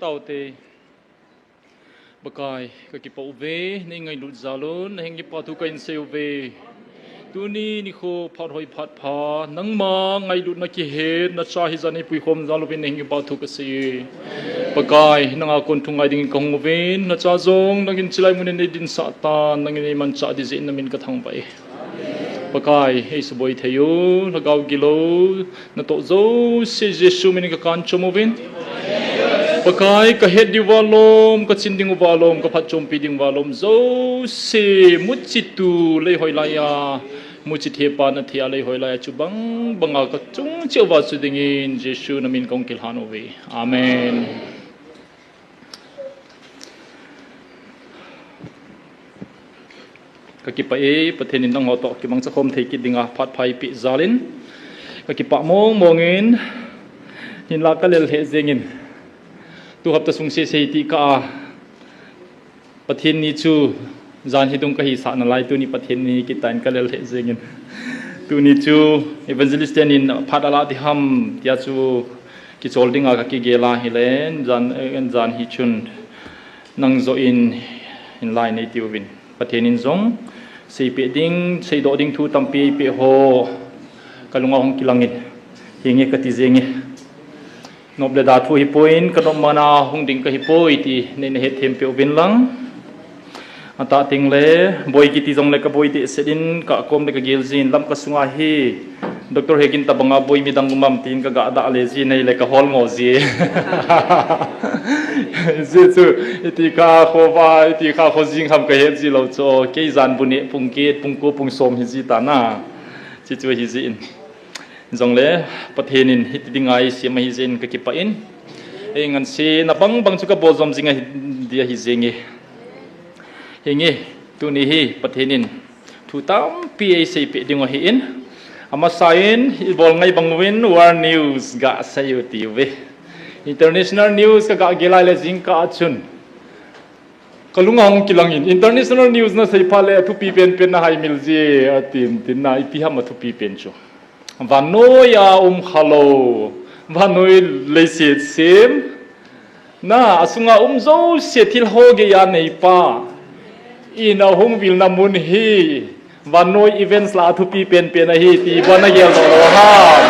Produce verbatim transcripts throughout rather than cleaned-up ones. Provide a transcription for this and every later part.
Taute. Pakai, kakipah uve, nei ngailut jal un, nahin kipa thu kahin sei uve. Tuni nikho phat hoi phat pha, nangma ngailutna kihet, nacha hijat nei puikhom jal uvin nahin kipa thu kasei e. Pakai, nanga kon thungai dingin kahung uvin, nacha jong nangin chulai mun in nei dinsah tan, nangin nei manchah ding jeh in namin kathangvah e. Pakai, eisuboi thei u, lhagao gilou, natoh jouse Jesu min in kakan chom uvin. Pakai, kahet diu valom, kachin ding uvalom, kaphatchompi ding uvalom, jouse, muchi tu lei hoi laiya, muchi thepa nathei a lei hoi laiya, chubang banga kachung cheh uva chu dingin, Jesu namin kahung kilhan uve. Amen. Kakipah e, Pathen in nangho toh kimangcha khom thei kit dinga phat pha eipeh jal in. Kakipah mong mong in, hinla kalel lheh jeng in. Tu hapta sung sese hiti kah a, Pathen ni chu jan hi dung kahisah nalai, tuni Pathen ni kit tan kalel lheh jeng in. Tuni chu Evangelist ten in phat alah ding ham, tia chu kichol dinga kakigel a hile, jan, jan hi chun nang joh in hinla nei tiuvin. Pathen in jong seipeh ding, seidoh ding thu tampi eipeh ho, kalunga hung kilang in, hinge kati jeng e. Nop le da thu hipoi, kanop mana hung ding kahipoi ti, nei nahet them peh uvin lang. Atah teng le, boi kiti jong le kaboi dehset in, kakom le kagel jin, Lamka sunga hi, Doctor Hegin tabanga boi midang um am tin kaga dah le jin, nei le kahol ngo ji. Hijeh chu, iti kha kho va, iti kha kho jing ham kahet ji lou chu, kei jan bu neh pung get, pung ko, pung som hiji tan a. Hichu hijeh in. Jongle, Pathen in hiti dinga eisem ahi jeh in kakipah in. Ei ngansena bang bang chu kabol jom jing ahi, dia hi jeng e. Hinge, tuni hi Pathen in thu tampi eiseipeh ding ahin. Amasa in, ibol ngai bang uvin, World News gasei u tiuve. International News kaga gel a le jingkah a chun kalunga hung kilang in, International News nasei phat le athupi penpen nahaimil ji, atin, tin na ipi ham athupi pen chu. Vannoi a um khalou, vannoi leiset sem, na, asunga um jouse thil ho geiya neipa in ahung vilna mun hi, vannoi events lah a thupi penpen ahi ti bana geldoh lou ham.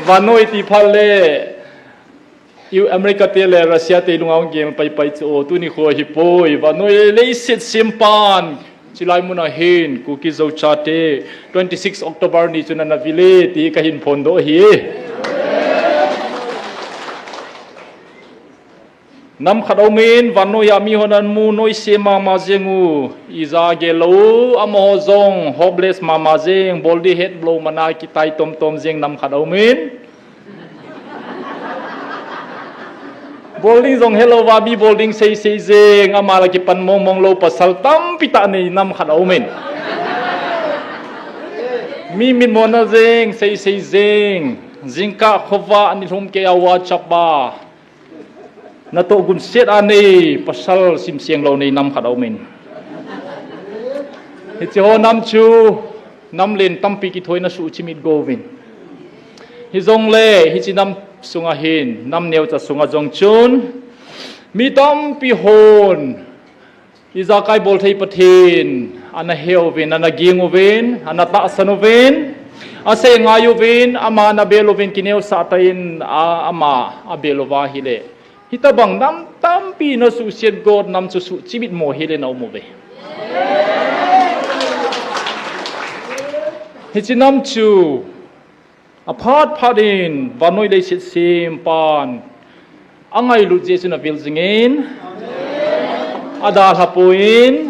Vannoi ti phat le, U America te le Russia te lunga hung gel pai pai chu, o, tuni kho hipoi, vannoi leiset sem pan, chulai mun a hin, Kuki Zo chate, twenty six October ni chun ana vil e, ti kahin phondoh ahi. Nam khat aumin, vannoi a mihon ana mu noise mama jeng u, ija gel lou, amaho jong hopeless mama jeng, bol ding het lou mana kitai tom tom jeng nam khat aumin. Bol ding jong helou va, mi bol ding sei sei jeng, ama la kipan mong mong lou pasal tampi tah nei nam khat aumin. Mi mitmona jeng, sei sei jeng, jingkah khovah nilhum keiya WhatsApp a. Natoh gunset a nei, pasal simseng lou nei nam khat aumin. Hiche ho nam chu, nam len tampi kithoina suh chimit go uvin. Hijongle, hiche nam sunga hin, nam neocha sunga jong chun, mi tampi hon, ijakai bolthei Pathen, ana he uvin, ana ging uvin, ana tahsan uvin, asei ngai uvin, ama ana bel uvin, kineosah tah in, a, ama abel uva ahile. Hitobang nam tampi nasuhset got nam chu suh chimit mo hile na um uve. Hiche nam chu, aphat phat in, vannoi leiset sem pan, angailut jeh chun avil jingin, adalha poi,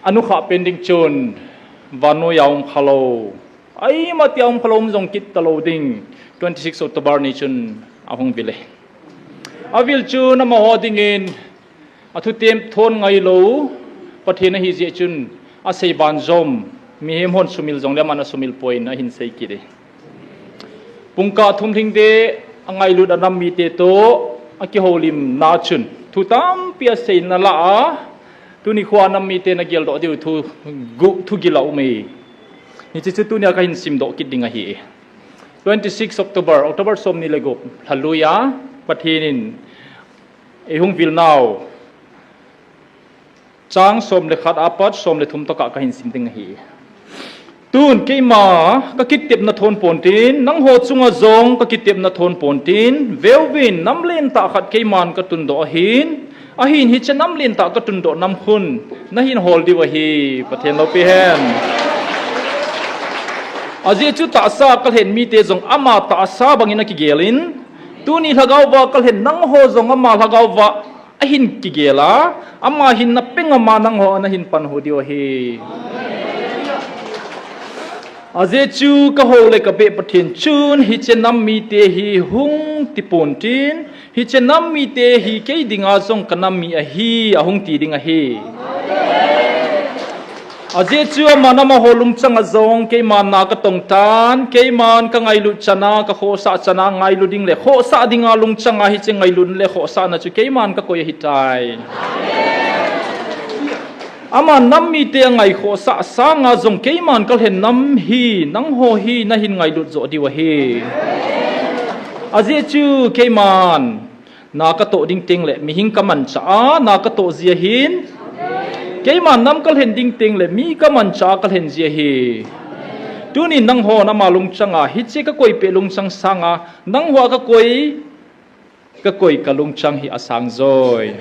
anukhah pen ding chun, vannoi a um khalou. Aima tia um khalou um jong kit talou ding, twenty six October ni chun ahung vil e. Avil chun amaho dingin, athutem thon ngailou, Pathen ahi jeh chun, asei banjom, mihem hon sumil jongle aman asumil poi in ahin sei kit e. Pungkah thum lhing deh, angailut anam mite toh, akihoulimna chun, thu tampi asei nalai a, tuni khoa nam mite nageldoh diu thu, gu, thugil aume. Hiche chu tunia kahin simdoh kit ding ahi e. Twenty six October, October somni le gup, lhaluiya, Pathen in eihung vil nau chang som le khat apat som le thum tokah kahin sim ding ahi. Tun keima kakitepna thon pontin, nangho chunga jong kakitepna thon pontin, veuvin, nam lentah khat keiman katundoh ahin, ahin hiche nam lentah katundoh nam khun nahin hol diu ahi, Pathen loupi hen. Ajeh chu tahsa kalhen mite jong ama tahsa bangin akigelin, tuni lhagaova kalhen nangho jong ama lhagaova ahin kigel a, ama hinna peng ama nangho nahin panhu diu ahi. Ajeh chu kahou le kabeh Pathen chun hiche nam mite hi hung tipon tin, hiche nam mite hi kei dinga jong kanam mi ahi, ahung ti ding ahi. Ajeh chu aman amaho lungchanga jong keiman na katong tan, keiman kangailut chana, kakhohsah chana, ngailu ding le khohsah dinga lungchanga hiche ngailut le khohsahna chu keiman kakoi ahitai. Aman nam mite angai khohsah sanga jong keiman kalhen nam hi, nangho hi nahin ngailut joh diu ahi. Ajeh chu keiman na katoh ding teng le mihing kamanchah a na katoh ji ahin, keiman nam kalhen ding teng le mi kamanchah a kalhen ji ahi. Tunin nanghon ama lungchanga hiche kakoi peh lungchang sanga nangho a kakoi, kakoi kalungchang hi asang joi.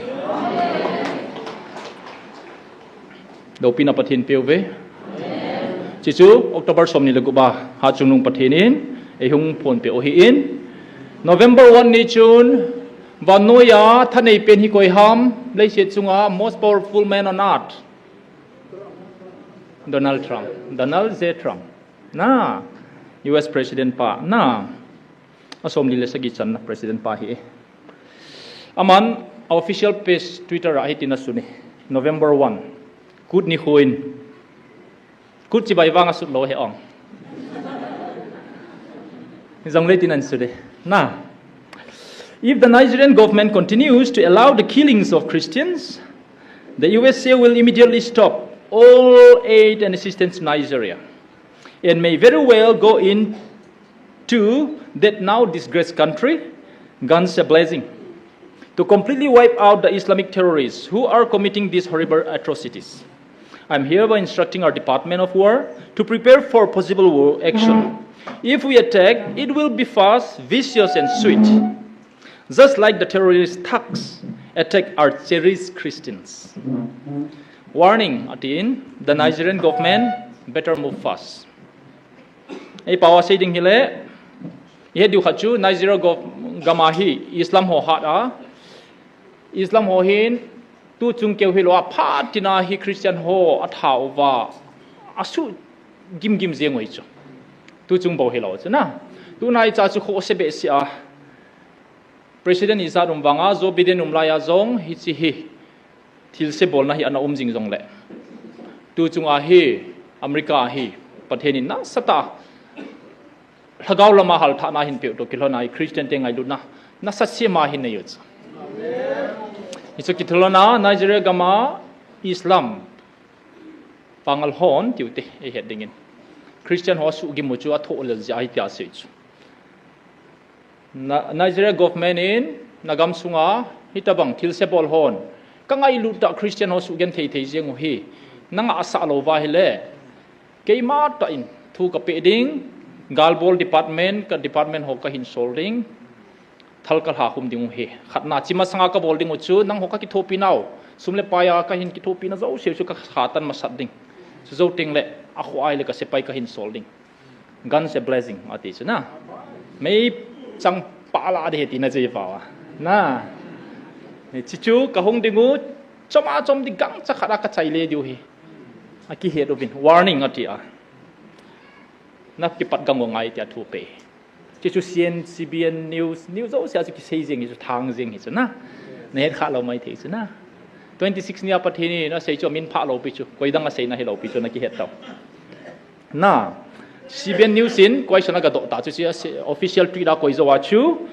Loupina Pathen peu ve. Chuchu October somni le gup a Hatchungnung Pathen in eihung phonpeh u ahin, November one ni chun vannoiya thanei pen hi koi ham, leiset chunga most powerful man on earth, Donald Trump, Donald J Trump, na, U S President pa, na, asomli le sagi channa President pa hi. Aman official page Twitter a hitin asun e, November one, Kut nikho in. Kut chibai vang asut lou he ong. Jongle tin ahin sun e, na, if the Nigerian government continues to allow the killings of Christians, the U S A will immediately stop all aid and assistance to Nigeria and may very well go in to that now disgraced country, guns a blazing, to completely wipe out the Islamic terrorists who are committing these horrible atrocities. I am hereby instructing our Department of War to prepare for possible war action. If we attack, it will be fast, vicious, and swift, just like the terrorist thugs attack our cherished Christians. Warning, atin, the Nigerian government better move fast. Ei pao a sei ding hile, ihet diu khat chu Nigeria gov-, gam a hi Islam ho hat a, Islam ho hin tuchung keu hilou a phat tina hi Christian ho atha uva, asuh gimgim jeng u hi chu. Tuchung bou hilou chu na. Tuna icha chu khohse behseh a. President ijat um vanga, Joe Biden um laiya jong hiche hi thilse bolna hi ana um jing jongle, tuchunga hi America a hi Pathen in nasatah a lhagao lama halthahna ahin peh u toh kilhona hi Christian te ngailutna nasatah sema ahin nei u chu. Hichu kilhona Nigeria gam a Islam pangal hon tiu te eihet dingin, Christian ho asuhgim u chu athoh lel jeh ahi tia asei chu. Na, Nigeria government in nagam sunga hitobang thilse bol hon, kangailut tah Christian ho suhgenthei thei jeng u hi nangah asah lou uva ahile, keima tah in thu kapeh ding, galbol department, ka department ho kahin sol ding, thal kalha khum ding u hi. Khatna, chi masanga kabol ding u chu nangho kakithopi nau, sum le pai a kahin kithopina jouse u chu kakha tan masat ding. Chujou tengle akhoh ahile kasepai kahin sol ding. Guns a blazing ati chu na. Meichang pah la ding ahi tina chu hi pao a, na. Chuchu kahung ding u, chom a chom ding gangcha khat a kachai le diu hi. Akihet uvin, warning ati a. Nakipat gang u ngai tia thu pe. Chuchu C N, C B N News, news jouse a chu kisei jeng hi chu, thang jeng hi chu na. Nahet khah lou maithei chu na. Twenty six nia Pathen in asei chu amin phah lou pi chu, koidang aseina hilou pi chu nakihet tau. Na, C B N News in question agadoh ta chu, official tweet a koi jou a chu,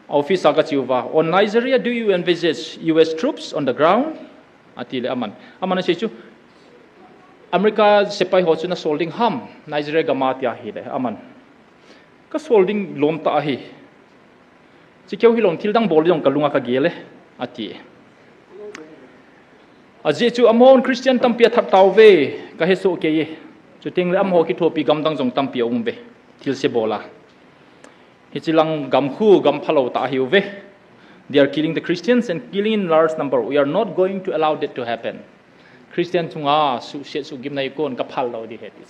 office a kache uva, on Nigeria, do you envisage U S troops on the ground? Atile aman, aman asei chu, America sepai ho chu nasol ding ham Nigeria gam a tia ahile aman, Ka sol ding lom ta ahi. Chi keu hi lom thil dang bol ding ka lunga ka gel e, a ti. A jeh chu amahon Christian tampi a that tauve, ka he soh kei e. Chuteng le amaho kithopi gam dang jong tampi a um ve. Thil se bol a. Hichi lang gam khu gam phalo ta ahi uve. They are killing the Christians and killing in large number. We are not going to allow that to happen. Christian chunga suhsiat suhgimna hi kon ka phal lou ding ahi ti.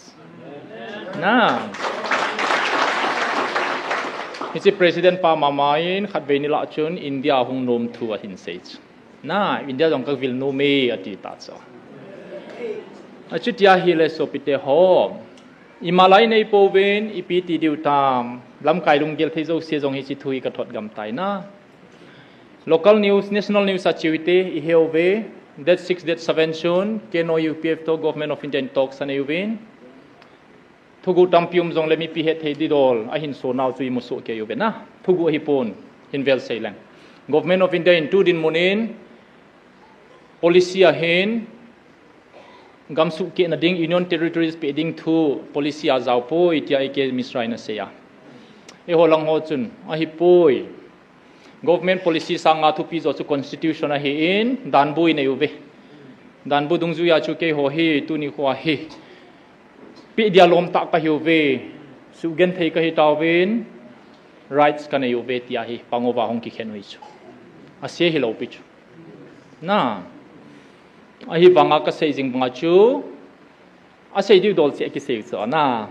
Na. Hichi President pa mama in khatvei ni lah chun India hung nom thu ahin sei chu. Na, India jong ka vil nom e ati ta chu. Achuti ahile sopite ho. Imalai nei pouvin, ipi ti diu tam. Lamkai lunggel thei jouse jong hichi thu hi ka thot gam tai na. Local news, national news a chiu ite, i he uve, date six, date seven chun, K N O U P F to Government of India in talks anei uvin. Thuguh tampi um jongle mipi het thei di dol, ahin so nau chu i mu soh kei uve na. Thuguh ahi pon, hin vel sei leng. Government of India in tu dinmun in, policy ahin, gam suhkehna ding, Union Territories pe ding thu, policy a jao poi, tia A K Mishra in asei a. Eiho lang ho chun, ahi poi. Government policy sanga thupi jo chu constitution ahin, danbu i nei uve. Danbu dungjuia chu keiho hi, tuni kho hi. Pe dia lom tah ka hi uve. Suhgenthei ka hi tauvin, rights ka nei uve tia hi, pang uva hung kikhen u hi chu. Ase hilou pi chu. Na. Ahivanga ka sei jing banga chu. Asei diu dol cheh kisei chu na.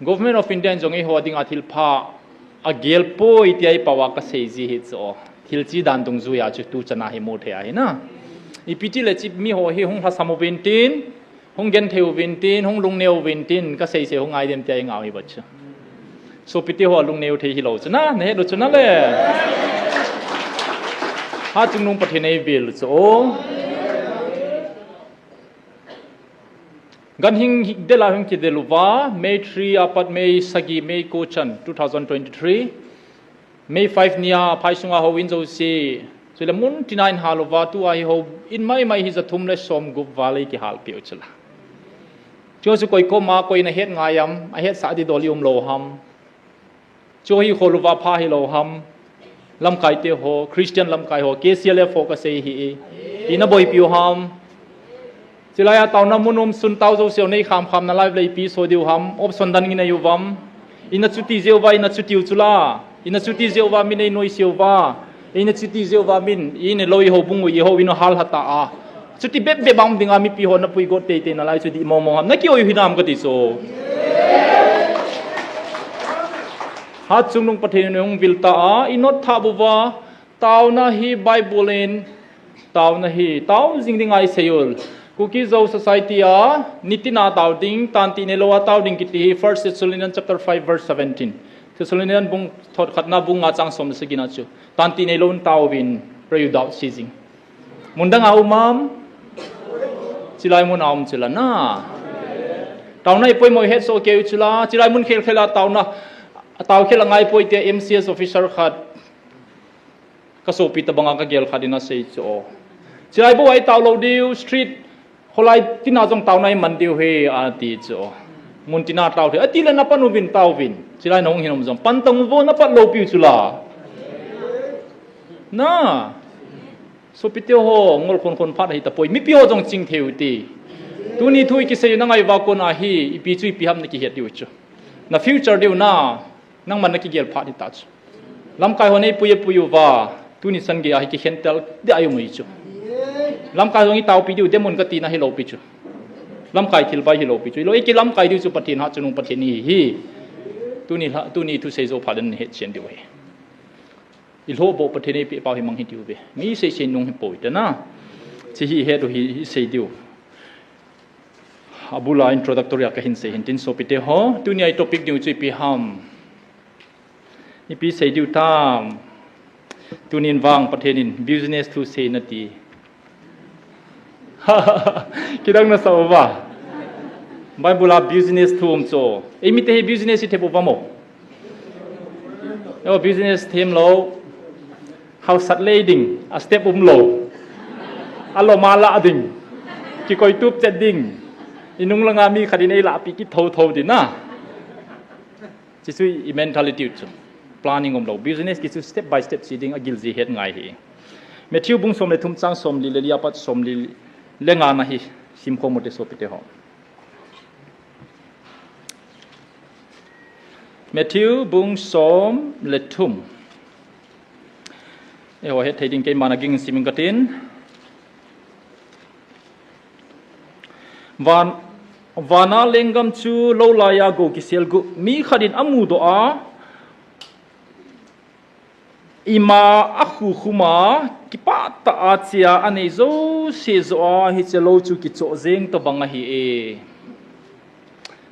Government of India in jong eiho dinga thil pha agel poi tia i pao a ka sei ji hi chu. Thil chi dan dungjuia chu tu chana hi mu thei ahi na. Ipi ti le chi miho hi hung lhasam uvin tin, hung genthei uvin tin, hung lungneo uvin tin, ka sei sei hung ngai dem tia i ngah u hi ba chu. Sopite ho lungneo thei hilou chu na, na het u chu na le. Hatchungnung Pathen ei vil chu. Ganhing hi-, dela hung kidel uva, May three apat May sagi, May ko chan, two thousand twenty-three, May five nia, phai sunga houin jouse, chule mun tina in hal uva, tua hi houin mai mai hi ja thum le som gup val ei kihal peh u chu la. Chu chu koi koma, koi in ahet ngai am, ahetsah di dol i um lou ham. Chu hi khol uva pha hilou ham. Lamkai te ho, Christian lamkai ho, K C L F ho ka sei hi. Ina boipi u ham. Chilai a taona mun um sun tao jouse u nei kham kham nalai le ipi so diu ham. Option dan ngi nei uvam. Ina chuti jeh uva, ina chuti u chu la. Ina chuti jeh uva min ei noise uva. Ina chuti jeh uva min, ina loi houbung u i houin u hal hata a. Chuti bep bep a um dinga mipi ho na pui got tei tei nalai chu di mo mo ham. Na ki oi u hinam ka ti chu. Hatchungnung Pathen in hung vil ta a, i not thap uva, taona hi Bible in, taona hi, tao jing ding ahi sei u. Kuki Zo Society a, nitina tao ding, tanti neilou a tao ding kiti hi, First Thessalonians chapter five verse seventeen. Thessalonians bung thot khatna bung nga chang som le sagi na chu. Tanti neilou in tao uvin, rei u dau si jing. Mun dang a um am? Chilai mun a um chu la na. Taona i poimo het soh kei u chu la. Chilai mun khel khel a taona. A tao khel a ngai poi tia M C S officer khat. Ka sopi tabanga ka gel khat in asei chu. Chilai bou a i tao lou diu street. Kholai tina jong taona i man diu hi ati chu. Mun tina tao thei. Ati le na pan uvin tao uvin. Chilai na hung hin um jong. Pan tang uvo na pat lou piu chu la. Na. Sopite ho, ngol khon khon phat ahi tapoi. Mipi ho jong ching thei u ti. Tuni thu i kisei u na ngai uva kona hi, ipi chu ipi ham na kihet diu chu. Na future diu na, nangman na kigel phat hi ta chu. Lamkai ho nei pui e pui uva, tuni san gei a hi kikhen tel dia i um u hi chu. Lamkai jong i taopi diu, dem un ka tina hilou pi chu. Lamkai thil bai hilou pi chu. Hilou, i kilamkai diu chu Pathen Hatchungnung Pathen hi hi. Tuni la, tuni thusei jou phat in het chen diu hi. I lhoh bou Pathen ei peh pau hi mang hi tiu ve. Mi sei sei nung hi poi ta na. Chi hi het u hi, hi sei diu. Abula introductory a ka hin sei hin tin sopite ho. Tunia i topic diu chu ipi ham. Ipi sei diu tam. Tunin vang Pathen in business thu sei na ti. Kidang na sa uva. Bible a business thu um chu. Eimite hi business i thep uva mo. Eo business them lou. Hausat lei ding, a step um lou. A lom a la ding. Kikoi tup chet ding. I nung langa mi khat in ei lahpi kit tho tho ding na. Chuchu i mentality chu planning umlou. Business kichu step by step chi ding agil ji het ngai hi. Matthew bung som le thum chang somli le li apat somli le nga na hi simkhom u te sopite ho. Matthew bung som le thum. Eiho het thei ding keiman aging simin katin. Van, vana lenggam chu lou laiya gou kisel gu mi khat in amudoh a, ima akhukhum a, kipah tah a chea anei jouse joh a, hiche lou chu kichoh jeng tobang ahi e.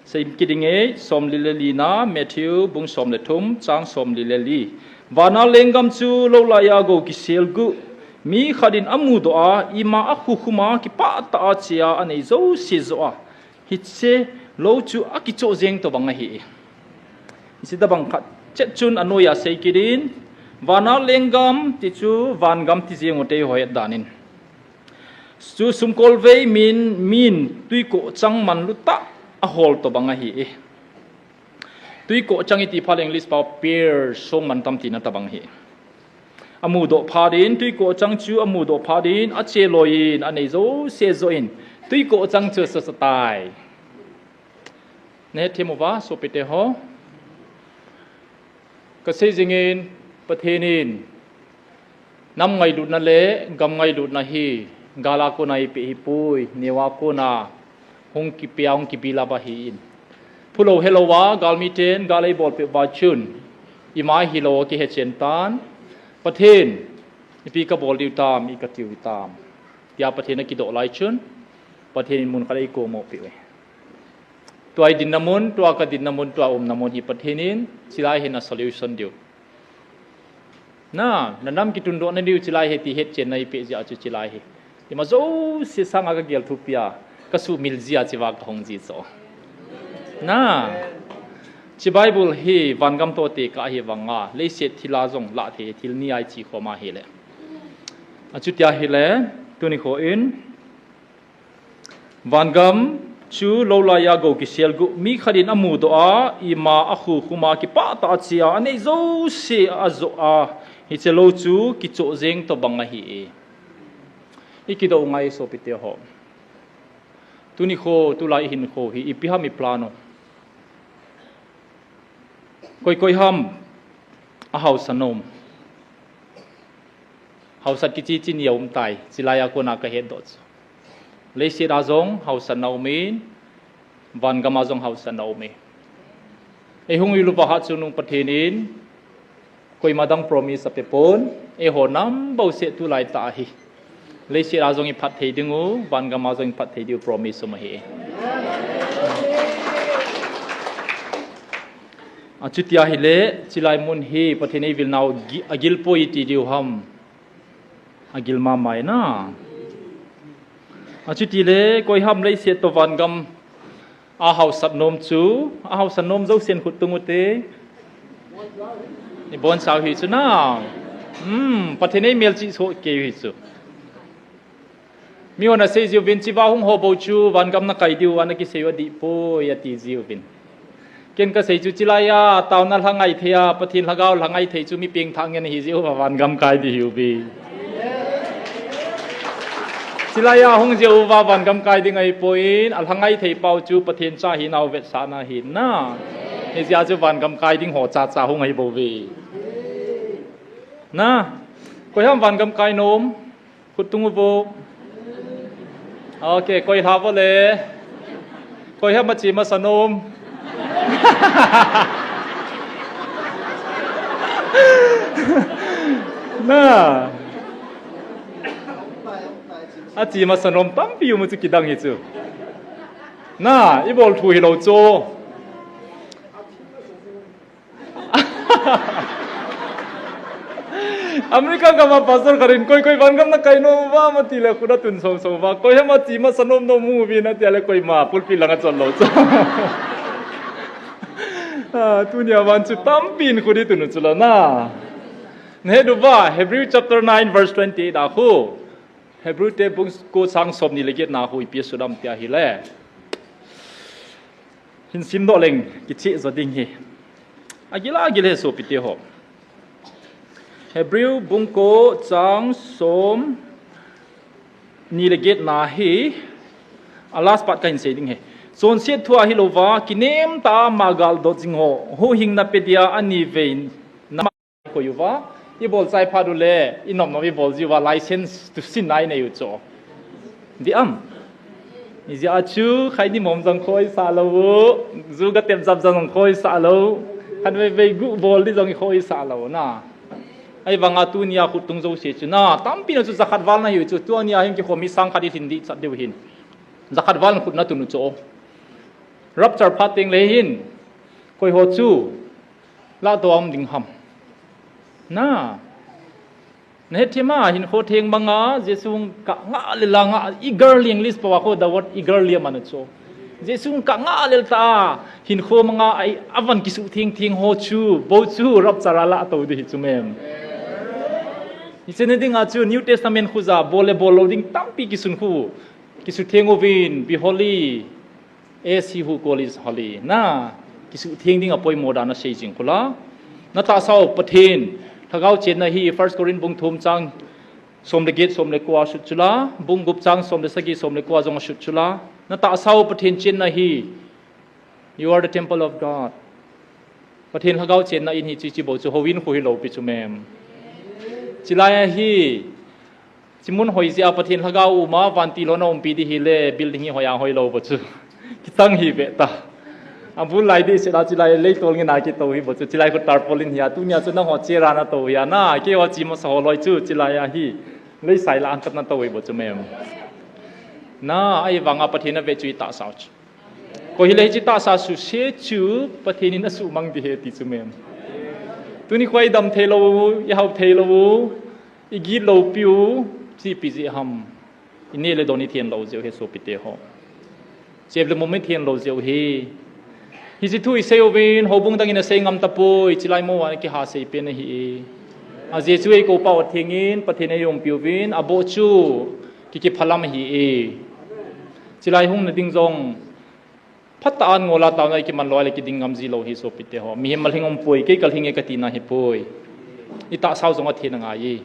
Sei kit ding e, somli le li na, Matthew bung som le thum, chang somli le li. Vana lenggam chu lou laiya gou kisel gu mi khat in amudoh a, ima akhukhum a, kipah tah a chea anei jouse joh a, hiche lou chu akichoh jeng tobang ahi. Hiche tobang khat chet chun anoiya sei kit in, vana lenggam ti chu vangam ti jeng u te eiho het dan in. Chu sumkolvei min, min twikoh chang manlu tah ahol tobang ahi e. Twikoh chang iti phat le English pao pier song mantam tina tobang ahi. Amudoh phat in, twikoh chang chu amudoh phat in, ache loi in, anei jouse joh in, twikoh chang chu asasatai. Nahet them uva, sopite ho. Kasei jingin, Pathen in nam ngailutna le gam ngailutna hi gal a kona eipeh hipoi, neo a kona hung kipea, hung kibilap ahi in. Phulou helouva galmiten gal eibolpeh uva chun, ima hilou akihe chen tan. Pathen, ipi kabol diu tam, i katiu hitam, tia Pathen akidoh lai chun, Pathen in mun khat eikomoh peh uve. Tua idinna mun, tua kadinna mun, tua umna mun hi Pathen in chilai hi ana solution diu. Na, nanam kitundohna diu chilai hi ti hetchenna eipeh jeh a chu chilai hi, ima jouse sanga kagel thupi a, kasuhmil ji a, chua kahung ji chu. Na, hiche Bible hi vangam toh tekah ahi vanga, leiset thil a jong lah thei thil ni a ichi khom ahile. Achuti ahile, tuni kho in, vangam chu lou laiya gou kisel gu mi khat in amudoh a, ima akhukhum a, kipah tah a chea anei jouse ajoh a, hiche lou chu kichoh jeng tobang ahi e. Ikidoh u ngai sopite ho. Tuni kho, tulai ihinkho hi ipi ham i plan u? Koi koi ham ahaosa nom? Haosat kichi chi ni aum tai, chilai a kona kahetdoh chu. Leiset a jong haosatna um in, vangam a jong haosatna um e. Eihung lut uva hatchungnung Pathen in koima dang promise apepon, eiho nam bouseh tulai tah hi leiset a jong iphatthei dingu, vangam a jong iphatthei diu promise um ahi. Achuti ahile, chilai mun hi Pathen eivilnau gi-, agilpoi iti diu ham? Agil mama e na. Achutile, koi ham leiset toh vangam ahaosat nom chu, ahaosat nom jousen khut tung ute. Ibonsau hi chu na. Hmm, Pathen in eimelchih soh kei u hi chu. Mihon asei jiuvin, chiva hung ho bou chu vangam nakai diu ana kisei u adihpoi ati jiuvin. Ken kasei chu chilai a, taona lhangai thei a, Pathen lhagao lhangai thei chu mi pengthah ngen ahi jeh uva vangam kai ding ahiuve. Chilai a hung jeh uva vangam kai ding ahipoi, alhangai thei pau chu Pathen cha hinau vetsahna ahi na. Hijeh a chu vangam kai ding ho chacha hung ahibouve. Na, koi ham vangam kai nom? Khut tung uvo. Ok, koi lha vo le. Koi ham ache masa nom? Na. Ache masa nom tampi um u chu kidang hi chu. Na, ibol thu hilou chu. America gam a pastor khat in koi koi vangam nakai nom uvam atile khut atun soso uva. Koi ham ache masa nom nom uvin atile koima pulpit langa chon lou chu. Ah, tunia vang chu tampin khut itun u chu la na. Nahet uva, Hebrew chapter nine verse twenty-eight a khu. Hebrew te bung ko chang somni le get na khu ipi asudam tia ahile. Hin simdoh leng, kicheh jo ding hi. Agil agil e sopite ho. Hebrew bung ko chang som ni le get na hi, a last part kahin sei ding ahi. Chonset thua hilouva, kinem tah a ama galdot jing ho, huhhingna pe dia ani vei na koi uva, ibol chai phat uleh, inop nop ibol jiuva, license to sin a inei u chu. Di am. Ijeh a chu, khaini mom jong khoisah lou u, ju ga tep jap jong khoisah lou, khatvei vei gu bol di jong khoisah lou na. Ahivanga tunia khut tung jouse chu na, tampi na chu jakhat val na hiu chu, tunia hin kikhom mi sang khat ilhin ding chat diu hin. Jakhat val khut na tun u chu. Rapture phat teng le hin, koi ho chu, lah to um ding ham. Na. Na hethem a, hinkho theng manga, Jesu hung kah ngah lel a ngah, eagerly English pao a kho, the word eagerly aman u chu. Jesu hung kah ngah lel tah a, hinkho manga, ai, avan kisuh theng theng ho chu, bou chu, rapture a lah to ding hi chu mem. Hiche ni dinga chu, New Testament khu ja, bol le bol lou ding tampi kisun khu, kisuh theng uvin, be holy, as he who call is holy. Na, kisuh theng ding a poimo dan asei jing khu la. Na tahsa u Pathen, Lhagao chenna hi First Corinth bung thum chang som le get, som le ko a sut chu la, bung gup chang som le sagi, som le ko a jong asut chu la. Na tahsa u Pathen chenna hi, you are the temple of God. Pathen Lhagao chenna in hi chi chi bou chu houin khu hilou pi chu mem. Chilai a hi, chi mun hoi jeh a Pathen Lhagao uma vantil hon aumpi di hile building hi hoi a hoi lou bou chu. Kichang hi ve ta. Abul lai di sela chilai lei tol ngen a kitou hi bou chu. Chilai khu tarpaulin hi a tunia chu nangho che ra na tou hi a na. Keiho chi masa ho loi chu chilai a hi. Lei sai la an kat na tou hi bou chu mem. Na, ahivanga Pathen a ve chu i tahsa u chu. Koi hile hiche tahsa suse chu Pathen in asuhmang di ahi ti chu mem. Tuni khu i dam thei lou, i hao thei lou, i git lou piu, chi ipi jeh ham. I neh le don i then lou jeh u ahi sopite ho. Chep le mom i then lou jeh u ahi. Hiche thu i sei uvin, houbung dang in asei ngam tapoi, chilai mo a kiha sei pen ahi. Ajeh chu ei kou pa u theng in, Pathen in ei umpi uvin, aboh chu, ki kiphalam ahi e. Chilai hung na ding jong, phat tah a ngol a taona i kiman lou le kiding ngam ji lou hi sopite ho. Mihem malhing um poi, kei kalhing e kati na hi poi. I tahsa u jong athen angai e.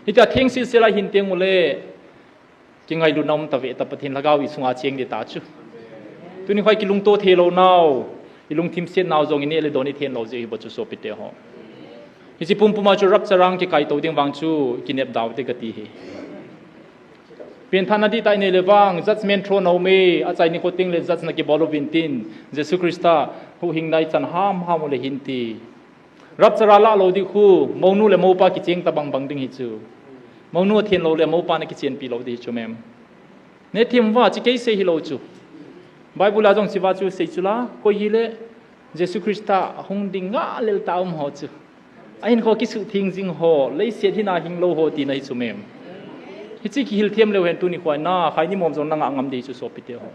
Hitia theng sel sel a hin teng ule, kingailut na um ta ve ta Pathen Lhagao i sunga cheng di ta chu. Tuni khu i kilungto thei lou nau, i lungthim set nau jong i neh le don i then lou jeh hi bou chu sopite ho. Hiche pumpum a chu rapture a kikai tou ding vang chu, kinep dau te kati hi. Pengthahna dihtah i nei le vang, judgment throne a um e, achai nikho teng le judge na kibol uvin tin, Jesu Christa huhhingna i chan hamham u le hin ti. Rapture a lah lou ding khu, mounu le moupa kicheng ta bangbang ding hi chu. Mounu athen lou le moupa na kichenpi lou ding hi chu mem. Neh them uva, chi kei sei hilou chu. Bible a jong chi va chu sei chu la, koi hile, Jesu Christa hung ding ngah lel tah a um ho chu. Ahinkho kisuh theng jing ho, leiset hin a hing lou ho tina hi chu mem. Hiche kihil them leu hen tuni khu a na, khaini mom jong na ngah ngam di chu sopite ho.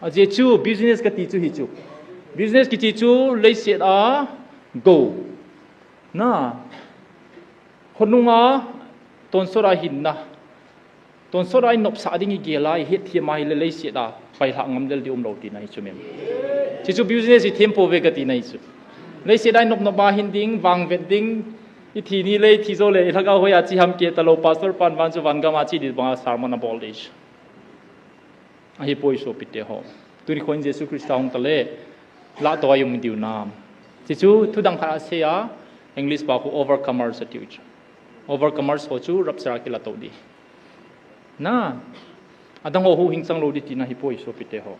Ajeh chu business kati chu hi chu. Business kiti chu leiset a go. Na. Khonung a tonsot a hinna. Tonsot a i nopsah ding i gel a, i hetthem a hile leiset a pailhah ngam lel di um lou tina hi chu mem. Chi chu business i them pouve kati na hi chu. Leiset a i nop nop a hin ding, vangvet ding, i thi ni le, i thi jou le, i lhagao hoi a chi ham kei ta lou, pastor pan vang chu van gam a chi di bang a sermon a bol di chu. Ahi poi sopite ho. Tuni khu in Jesu Christa hung ta le, lah to a i um diu nam. Chi chu, thu dang khat a sei a, English pao khu overcomers ati u chu. Overcomers ho chu rapture a kilah to di. Na, adang ho huhhing chang lou di tina hi poi sopite ho.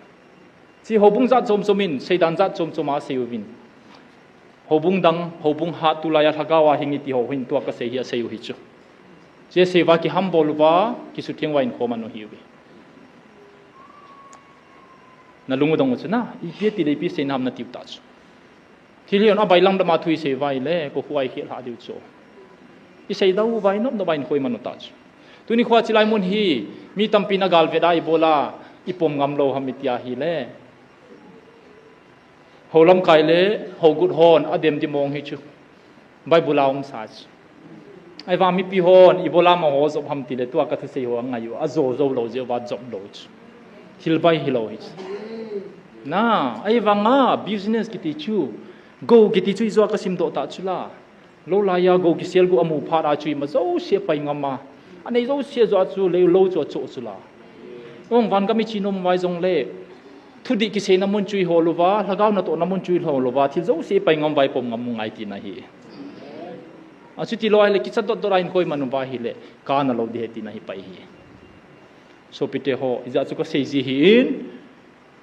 Chi houbung jat chom chom in, seidan jat chom chom a sei uvin. Houbung dang, houbung hat tulai a lhagao a hing i ti ho hin tua ka sei hi a sei u hi chu. Chi a sei uva kihambol uva, kisutheng uva in khoman u hi uve. Na lung u dong u chu na, ipi ti le ipi sei nam na tiu ta chu. Thil hi on a bailam dama thu i sei uva ile, ko khu a i khel ha diu chu. I sei dau uva i nop nop a in khoi man u ta chu. Tuni khu a chilai mun hi, mi tampi na galvet a i bol a, i pom ngam lou ham i ti a hile. Ho lamkai le, ho gut hon, a dem di mong hi chu. Bible a um sa chu. Ahivang mipi hon, i bol a ma ho jop ham ti le, tua ka thusei ho a ngai u, a jo jo lou jeh uva jop lou chu. Thil bai hi lou hi chu. Na, ahivang a, business kiti chu. Go kiti chu ijou a kasim doh ta chu la. Lou laiya go kisel go amu phat a chu ima jouse apai ngam a. Anei jouse joh a chu lou lou chu achoh chu la. Ong vangam iche nom uva jongle. Thudih kiseina mun chu iho louva, lhagao natohna mun chu iho louva, thil jouse ipai ngam uva ipom ngam u ngai tina ahi. Achuti lou ahile kicha dot dot a inkoi man uva ahile, kana lou ding ahi tina ahi pai hi. Sopite ho, ijeh chu kasei ji ahin,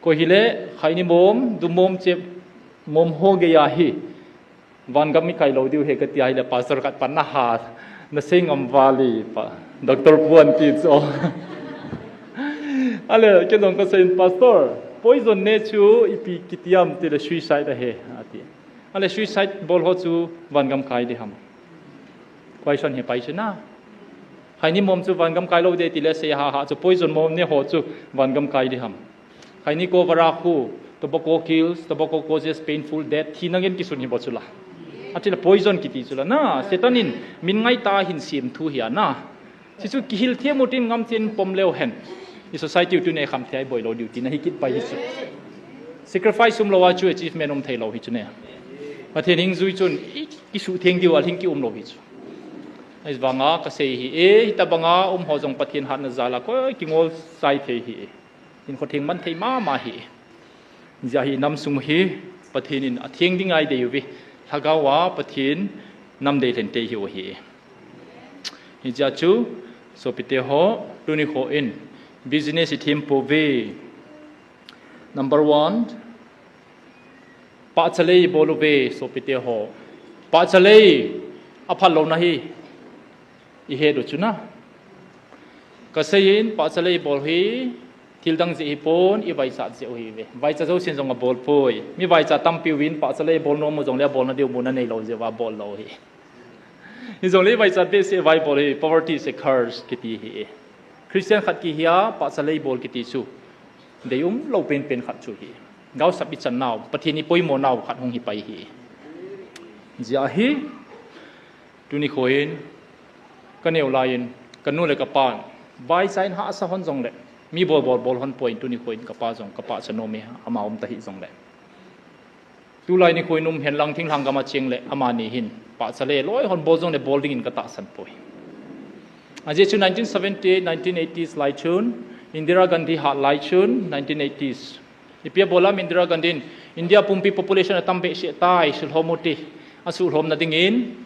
koi hile, khaini mom, du mom che, mom ho geiya hi. Vangam ikai lou diu ahi kati ahile, pastor khat pan naha, nasei ngam val e pa, Doctor Pu anti chu. Ale, kei jong kasei in, pastor, poison ne chu ipi kiti ham tile suicide ahi, ati. Ale, suicide bol ho chu vangam kai ding ham. Question hi pai chu na. Khaini mom chu vangam kai lou ding tile sei ha ha chu poison mom ne ho chu vangam kai ding ham. Khaini ko vara khu, tobacco kills, tobacco causes painful death, thina ngen kisun hi bou chu la. Atile poison kiti chu la na, Satan in min ngai tah a hin sem thu hi a na. Hichu kihil them u tin ngam chen pom leu hen. I society u tuni kham thei boi lou diu tina ahi kit pai hichu. Sacrifice um lou a chu achievement um thei lou hichu ne. Pathen hing jui chun i kisutheng diu a hing ki um lou hichu. Ahivanga kasei ahi e, hitabanga um ho jong Pathen hatna jal a koi kingol chai thei ahi e. Hinkho theng man thei mama ahi. Hijeh a hi nam sung hi Pathen in atheng ding a idei uve. Lhagao a Pathen nam dei lhentei ihiu ahi. Hijeh a chu, sopite ho, tuni kho in business ithem pouve. Number one, pahchalei bol uve, sopite ho. Pahchalei aphal louna hi ihet u chu na. Kasei in, pahchalei bol hi thil dang jeh hipon, ivaichat jeh u ahiuve. Vaicha jousen jong abol poi. Mi vaicha tampi uvin pahchalei bol nom u jongle abolna diu mun anei lou jeh uva abol lou ahi. Hijongle ivaichat behseh uva ibol hi, poverty is a curse kiti ahi. Christian khat kihi a pahchalei bol kiti chu deium lou penpen khat chu ahi. Gaosap ichan nau, Pathen ipoimo nau khat hung hi pai ahi. Hijeh a hi, tuni kho in, kaneo lai in, kanu le kapan vaicha in hahsa hon jongle, mi bol bol bol hon poi in, tuni kho in kapa jong kapahcha nom e, ama um tahih jongle. Tulai nikho in um henlang thinglhang gam a cheng le amani hin pahchalei loi hon bol jongle bol dingin katahsan poi. Ajeh chu nineteen seventy-eight, nineteen eighties lai chun, Indira Gandhi hat lai chun, nineteen eighties. Ipi abol ham Indira Gandhi in, India pumpi population atam behseh tai, sulhom u hite, asuhlhomna dingin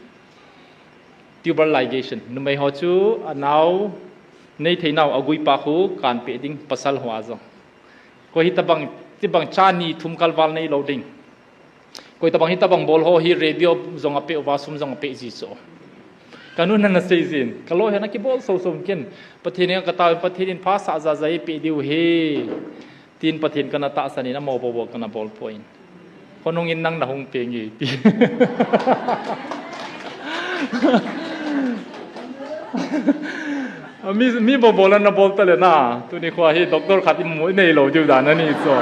tubal ligation. Numei ho chu anao nei thei nau agui pa khu kanpeh ding pasal ho a jong. Koi hitabang, tibang cha ni thum kalval nei lou ding. Koi tabang hitabang bol ho hi radio jong apeh uva sum jong apeh ji chu. Kanu na nasei jin. Kaloi hena kibol soso ken. Pathen in kataovin Pathen in phasah jajai peh diu ahi. Tin Pathen kana tahsan in amaho bou bou kana bol poi. Khonung in nang nahung peng e ti. Mi, mi bol bol na bol tale na. Tuni kho hi doctor khat imu inei lou diu dan ahi chu.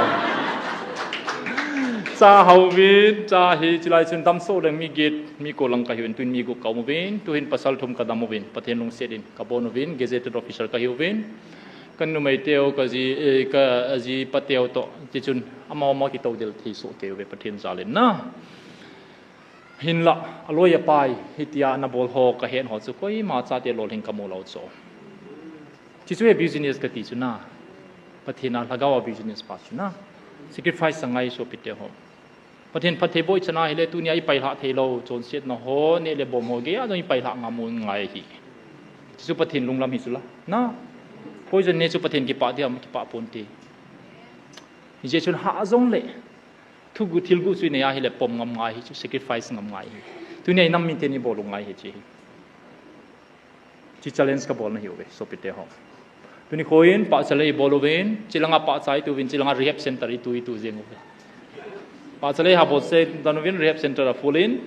Cha hauvin, cha hi chilai chun damsot leng mi get, mi ko lang kahiuvin, tuin mi gup kaum uvin, tuhin pasal thum kadam uvin, Pathen lungset in kabon uvin, gazetted officer kahiuvin. Kanumei teu, kaji, eh, kaji pa teu toh, tichun amaho amaho kitoudel thei soh kei uve Pathen jal in na. Hinlah, aloi apai, hitia ana bol ho, kahet ho chu, koima chate lolhing kamu lou chu. Hichu hi business kati chu na. Pathen a lhagao a business pa chu na. Sacrifice angai sopite ho. Pathen phatthei boh chan ahile tunia ipailhah thei lou, chonsetna ho, neh le bom ho, geiya jong ipailhah ngam u ngai ahi. Hichu Pathen lunglam hi chu la. Na. Poison ne chu Pathen kipah dia, kipah ponte. Hijeh chun hah jongle. Thugu thilgu chu inei ahile pom ngam ngai ahi chu, sacrifice ngam ngai ahi. Tunia inam miten ibol u ngai ahi chu. Hiche challenge kabol nahiuve, sopite ho. Tuni kho in, pahchalei ibol uvin, chilanga pahcha itu uvin, chilanga rehab center itu itu jeng uve. Pahchalei ha bolse dan uvin rehab center a full in,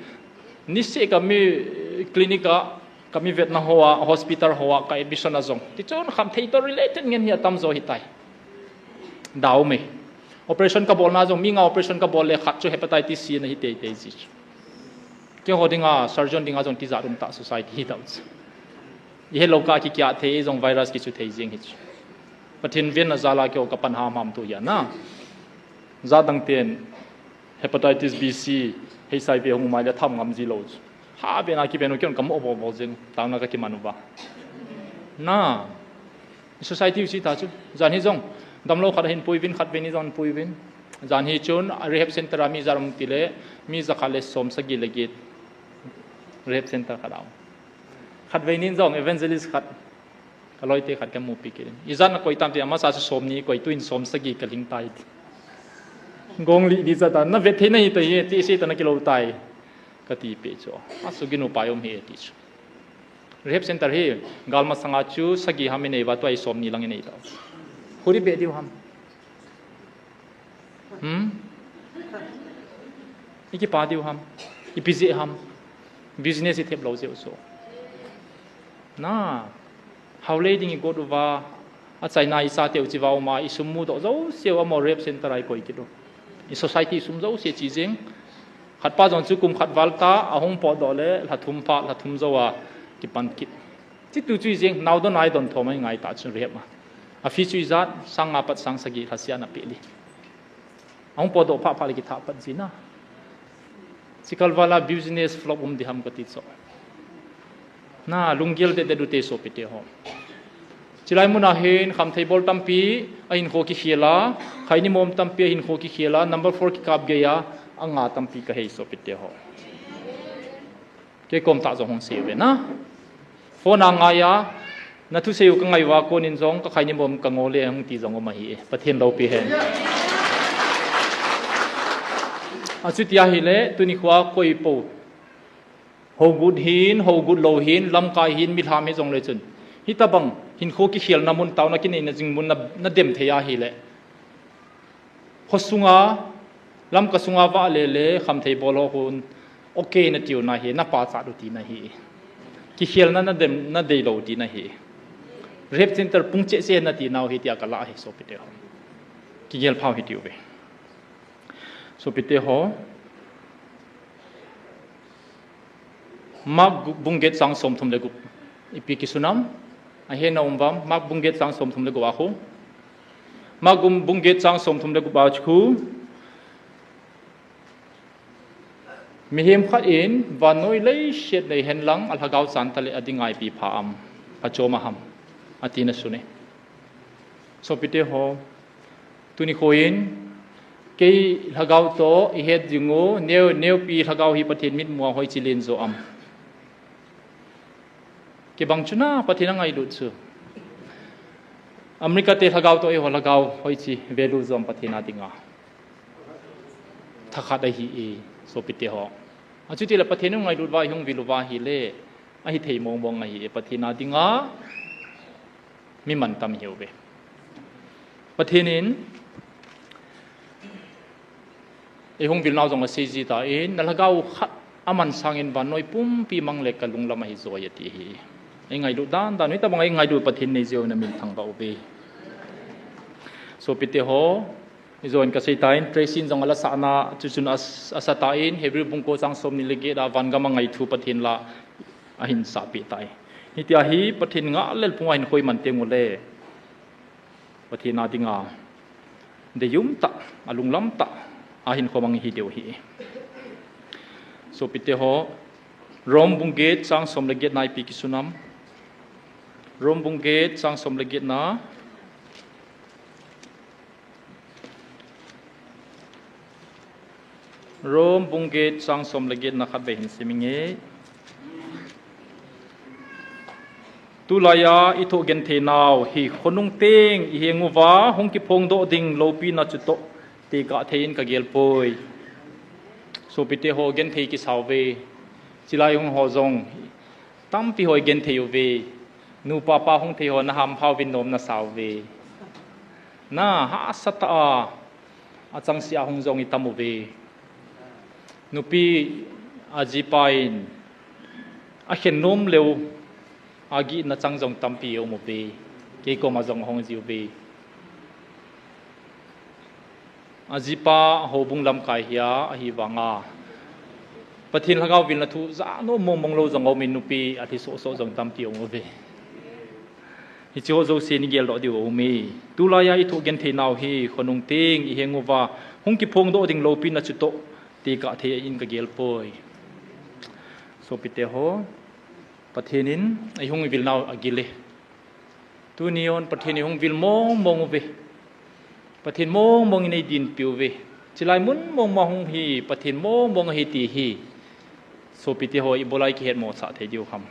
niseh kami clinic a, kami vetna hoa, hospital hoa, ka admission a jong. Tichun khamthei toh related ngen hi atamjo ahitai. Dau me. Operation kabolna jong, mi nga operation kabol le khat chu hepatitis C nahi teitei ji chu. Keiho dinga, surgeon dinga jong tijat um tah society hi tah chu. Ihet lou kah kikiah thei, jong virus kichu thei jeng hi chu. Pathen venna jal a keiho kapan hamham tu hi ana. Jat dang ten hepatitis B, C, Hei sai ve hung mai le tham ngam ji lou chu. Ha ve na ki ve nu kion kam o bo bo jing. Tang na ka ki manu ba. Na. Society u si ta chu. Jan hi jong. Damlou khat hin pui vin khat ve ni jong pui vin. Jan hi chun a rehab center a mi jarum ti le mi jakhat le som sagi le get. Rehab center khat a. Khat ve ni jong evangelist khat. Ka loite khat ka mupi kit in. Ijat na koi tam ti ama sa chu som ni koi tu in som sagi ka ling tai ti. Gong li di sa ta na vet thei na hi ta hi ti si ta na kilo tai. Ka ti pe chu. A su ginu pa yom hi ti chu. Rehab center hi gal masanga chu sagi ham i nei va tu ai som ni lang i nei ta. Huri be diu ham. Hmm? I kipa diu ham. I pi je ham. Business i thep lou je u so. Na. Hau lei ding i got uva. A China i sa teu chi va uma i sum mu do jo se u amo rehab center ai koi kit u. I society sum jo se chi jing. Khat pa jong chu kum khat val ta a hung po do le hla thum pa hla thum jo a kipan kit. Chi tu chu i jing nau don ai don thom ai ngai ta chu rehab ma. A fee chu ijat sang nga pat sang sagi lhasia na pe li. Ahung po do pha pha le ki tha pat ji na. Sikal vala business flop um di ham ka ti cho. Na lunggel de de du te so pi te ho. Chilai muna hin kham thei bol tampi a hin kho ki khiela, khaini mom tampi a hin kho ki khiela, number four ki kap geya, a nga tampi ka hei so pi te ho. Kei kom ta jong hong sei ve na. Phone a ngai a, na thu sei u ka ngai va konin jong ka khaini mom ka ngo le hong ti jong um ahi. Pathen lo pi hen. A chu ti ahi le, tuni khua koi po. Ho gut hin, ho gut lo hin, lamkai hin, mi lham hi jong le chun. Hi ta bang, hin kho ki khiel na mun tau na ki nei na jing mun na, na dem thei ahi le. Kho sunga, lam ka sunga va le le, kham thei bol ho hun, okay na tiu na hi, na pa cha du ti na hi. Ki khiel na na dem, na dei lo ti na hi. Rehab center pung che che na ti nau hi tia ka la hi so pi te ho. Ki gel phau hi tiu ve. So pi te ho. Mark gu-, bung get chang som thum le gup. Ipi ki sunam. A he na um vam. Mark bung get chang som thum le gup a khu. Mark gum bung get chang som thum le gup a khu. Mihem khat in vannoi lei siat nei hen lang a lhagao chan ta le a ding ai pi pha am. Pha chom a ham. A ti na su ne. So pi te ho. Tuni khoin, kei lhagao to, i het ding u, neo, neopi lhagao hi Pathen mitmua hoi chi len zo am. Kibang chu na, Pathen a ngailut chu. America te lhagao to, i ho lhagao hoi chi value zo am Pathen a dinga. Thakhat ahi e, so pi te ho. A chu ti le Pathen a ngailut va, i hung vil u va hi le, ahi thei mong mong ahi e, Pathen a dinga. Mi man tam hiu ve. Pathen in, ei hung vil nau jong a sei ji ta in, na lhagao khat a man sang in vannoi pumpi mang le ka lunglam ahi zoi a ti hi. Ei ngailut dan dan, hi ta bang ei ngailut Pathen nei zeu na min thang ba u ve. So pi te ho, i zon ka sei ta in, Tracy in jong a la sa na, chu chun a, a sa ta in, Hebrew bung ko chang som ni le get a van gam a ngai thu Pathen la, a hin sa pi ta in. Hi ti a hi Pathen nga lel pung a hin khoi man te ngu le. Pathen a dinga deiyum ta, a lunglam ta, a hin khomang hi deu hi. So pi te ho, Rom bung get chang som le get na ipi ki sunam. Rom bung get chang som le get na. Rom bung get chang som le get na khat ve hin sim inge. Tulai a i thoh genthei nau hi khonung teng i heng uva hung kiphong doh ding lopi na chu toh te ka thei in ka gel poi. So pi te ho genthei ki sau ve. Chilai hung ho jong tampi ho i genthei u ve. Nu pa pa hung thei ho na ham phau vin nom na sau ve. Na hahsa ta a, a chang sia hung jong i tam u ve. Nupi a jipa in a khen nom leu a gihna chang jong tampi um u ve. Kei koma jong hong ji u ve. A jipa a houbung lamkai hi a, ahi vanga Pathen lhagao vilna thu ja nom mong mong lou jong um in nupi a thi soh soh jong tampi um u ve. Hichi ho jouse ni gel doh diu um e. Tulai a i thoh genthei nau hi khonung teng i heng uva hung kiphong doh ding lopi na chu toh Ti kah thei in ka gel poi. Sopite ho, Pathen in eihung vil nau agil e. Tuni hon Pathen eihung vil mong mong uve. Pathen mong mong in eidinpi uve. Chilai mun mong mong hung hi Pathen mong mong ahi ti hi. Sopite ho, ibola i kihet mosah thei diu ham?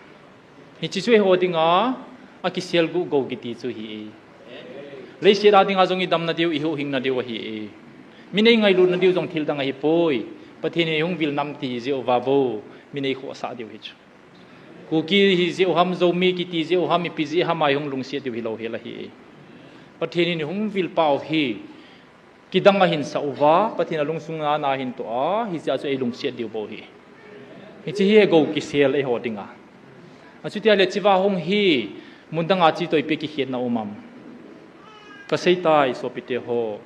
Hiche chu eiho dinga akiselguh gou kiti chu ahi e. Leiset a dinga jong idamna diu, ihuhhingna diu ahi e. Min eingailut na diu jong thil dang ahipoi. Pathen in eihung vil nam ti jeh uva bou min eikhohsah diu hi chu. Kuki hi jeh u ham, Zomi kiti jeh u ham, ipi jeh ham a eihung lungset diu hilou hel ahi e. Pathen in eihung vil pau hi kidang ahin sah uva, Pathen alungsunga na ahin toh a, hiche a chu eilungset diu bou ahi. Hiche hi gou kisel eiho dinga. Achuti ahile chiva hung hi mun danga chi toh ipi kikhetna um am? Ka seitai sopite ho.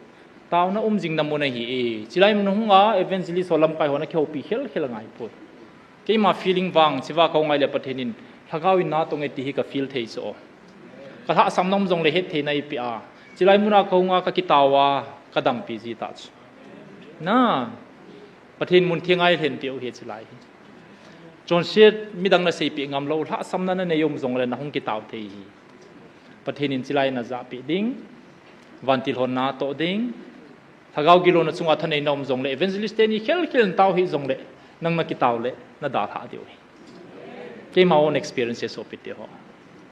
Taona um jingna mun ahi e. Chilai mun hunga evangelist ho, lamkai ho na kihoupi khel khel angai poi. Keima feeling vang, chiva ka hung a ahile Pathen in lhagao in na tong e ti hi ka feel thei chu. Ka lhahsamna um jongle hetthei na eipeh a, chilai muna ka hung a ka kitao a, ka dampi ji ta chu. Na, Pathen mun theng a eilhen peh u hi chilai hi. Chonset midang na seipeh ngam lou, lhahsamna na nei um jongle na hung kitao thei hi. Pathen in chilai na japeh ding, vantil hon na toh ding, lhagao gilou na chunga thaneina um jongle, evangelist teni khel khel in tao hih jongle, nang na kitao le na dalhah diu hi. Keima own experience e sopite ho.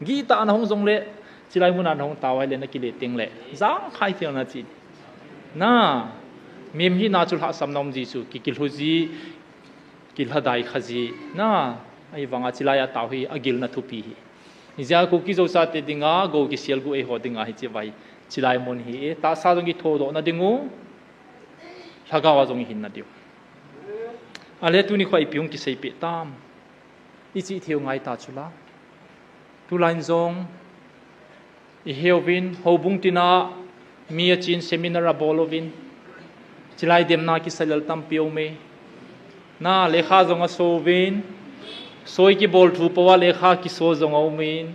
Gitah a na hung jongle, chilai muna na hung tao ahile na kile tengle, jangkhai thei na chi. Na, mihem hina chu lhahsamna um ji chu, kikilhu ji, kilhadai kha ji. Na, ahivanga chilai a tao hi agilna thupi hi. Hijeh a Kuki Zo chate dinga gou kiselguh eiho dinga hiche vai, chilai mun hi e, tahsa jong kithodoh na diu, lhagao a jong ihinna diu. Ahile tuni khoa ipi hung kiseipeh tam? Ichih thei u ngai ta chu la. Tulai in jong iheuvin, houbung tina mi achen seminar abol uvin, chilai demna kisa lel tampi aume. Na, lekha jong aso uvin, soi kibol thu pou a lekha kiso jong aumin.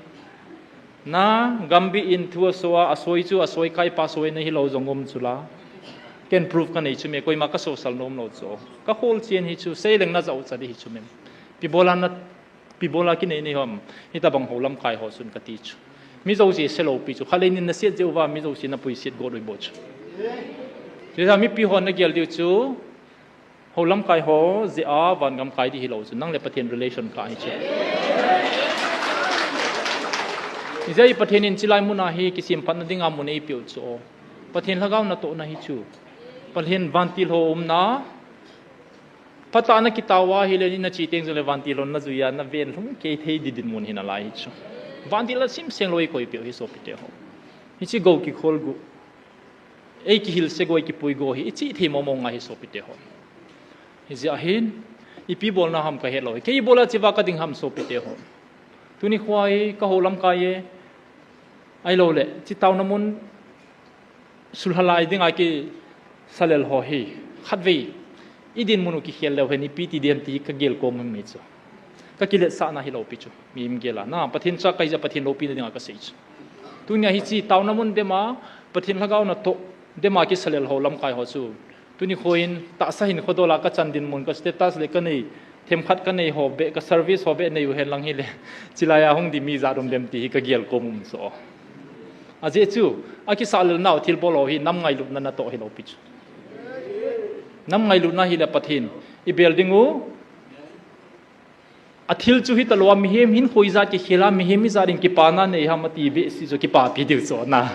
Na, gambih in thu aso a, asoi chu asoi, kaipa soina hilou jong um chu la. Ken proof ka nei chu me, koima ka sosal nom lou chu. Ka khol chen hi chu, seileng na jao cha di hi chu me. Ipi bola na, ipi bola kinei nei ham? Hitabang ho lamkai ho chun ka ti chu. Mi jouse se lou pi chu. Khatlei nin na set jeh uva mi jouse na puiset got u ahi bou chu. Chuti a mipi hon na gel diu chu, ho lamkai ho jeh a van gam kai di hilou chu, nang le Pathen relation kha hi chu. Hijeh a Pathen in chilai muna hi kisemphatna dinga mun eipeh u chu. Pathen lhagao na tohna hi chu. Pathen vantil ho umna, phatah a na kitao a ahile, ni na che teng jongle vantil hon na jui a, na ven lhung kei thei di dinmun hi nalai hi chu. Vantil a simseng lou eikoi peh u hi sopite ho. Hiche gou kikholguh, eikihilse go, eikipui go hi ichih thei mong mong ngai hi sopite ho. Hijeh a hin, ipi bolna ham ka het lou hi. Kei ibola chiva ka ding ham sopite ho. Tuni khoa hi ka ho lamkai e. Ahilou le, chi taona mun sulhalai dinga kisa lel ho hi, khatvei i dinmun u kikhel leu hen ipi ti ding ham ti ka gel kom um hi chu. Ka kiletsahna hilou pi chu, mihem gel a. Na, Pathen cha ka hi jeh a Pathen loupina dinga ka sei chu. Tunia hiche taona mun dem a, Pathen lhagao na toh dem a kisa lel ho lamkai ho chu. Tuni khoin, tahsa hin khodol a ka chan dinmun, ka status le ka nei, themkhat ka nei ho beh, ka service ho beh nei u hen lang hile, chilai a hung di mi jat um dem ti hi ka gel kom um chu. Ajeh chu, akisa lel nau thilbol ho hi nam ngailutna na toh hilou pi chu. Nam ngailutna hile Pathen i bel ding u, a thil chu hita lou a, mihem hin koi jat kikhel a, mihem ijat in kipana nei ham ati behseh chu kipapi diu chu na.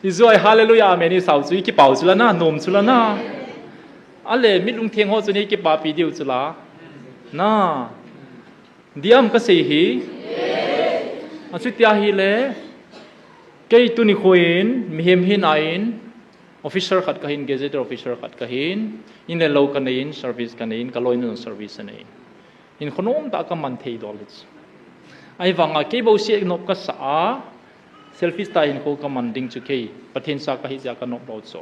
I joi hallelujah, amen i sao chu i kipau chu la na, nom chu la na. Ahile, mi lungtheng ho chu nei kipapi diu chu la. Na. Diam ka sei hi. Achuti ahile, kei tuni khoin, mihem hina in, officer khat ka hin, gazetted officer khat ka hin, in le lou ka nei in, service ka nei in, ka loinu jong service anei in. Hinkho nom tah ka man thei dol hi chu. Ahivanga kei bouseh nop ka sa a, selfish tah hinkho ka man ding chu kei, Pathen cha ka hi jeh a ka nop lou chu.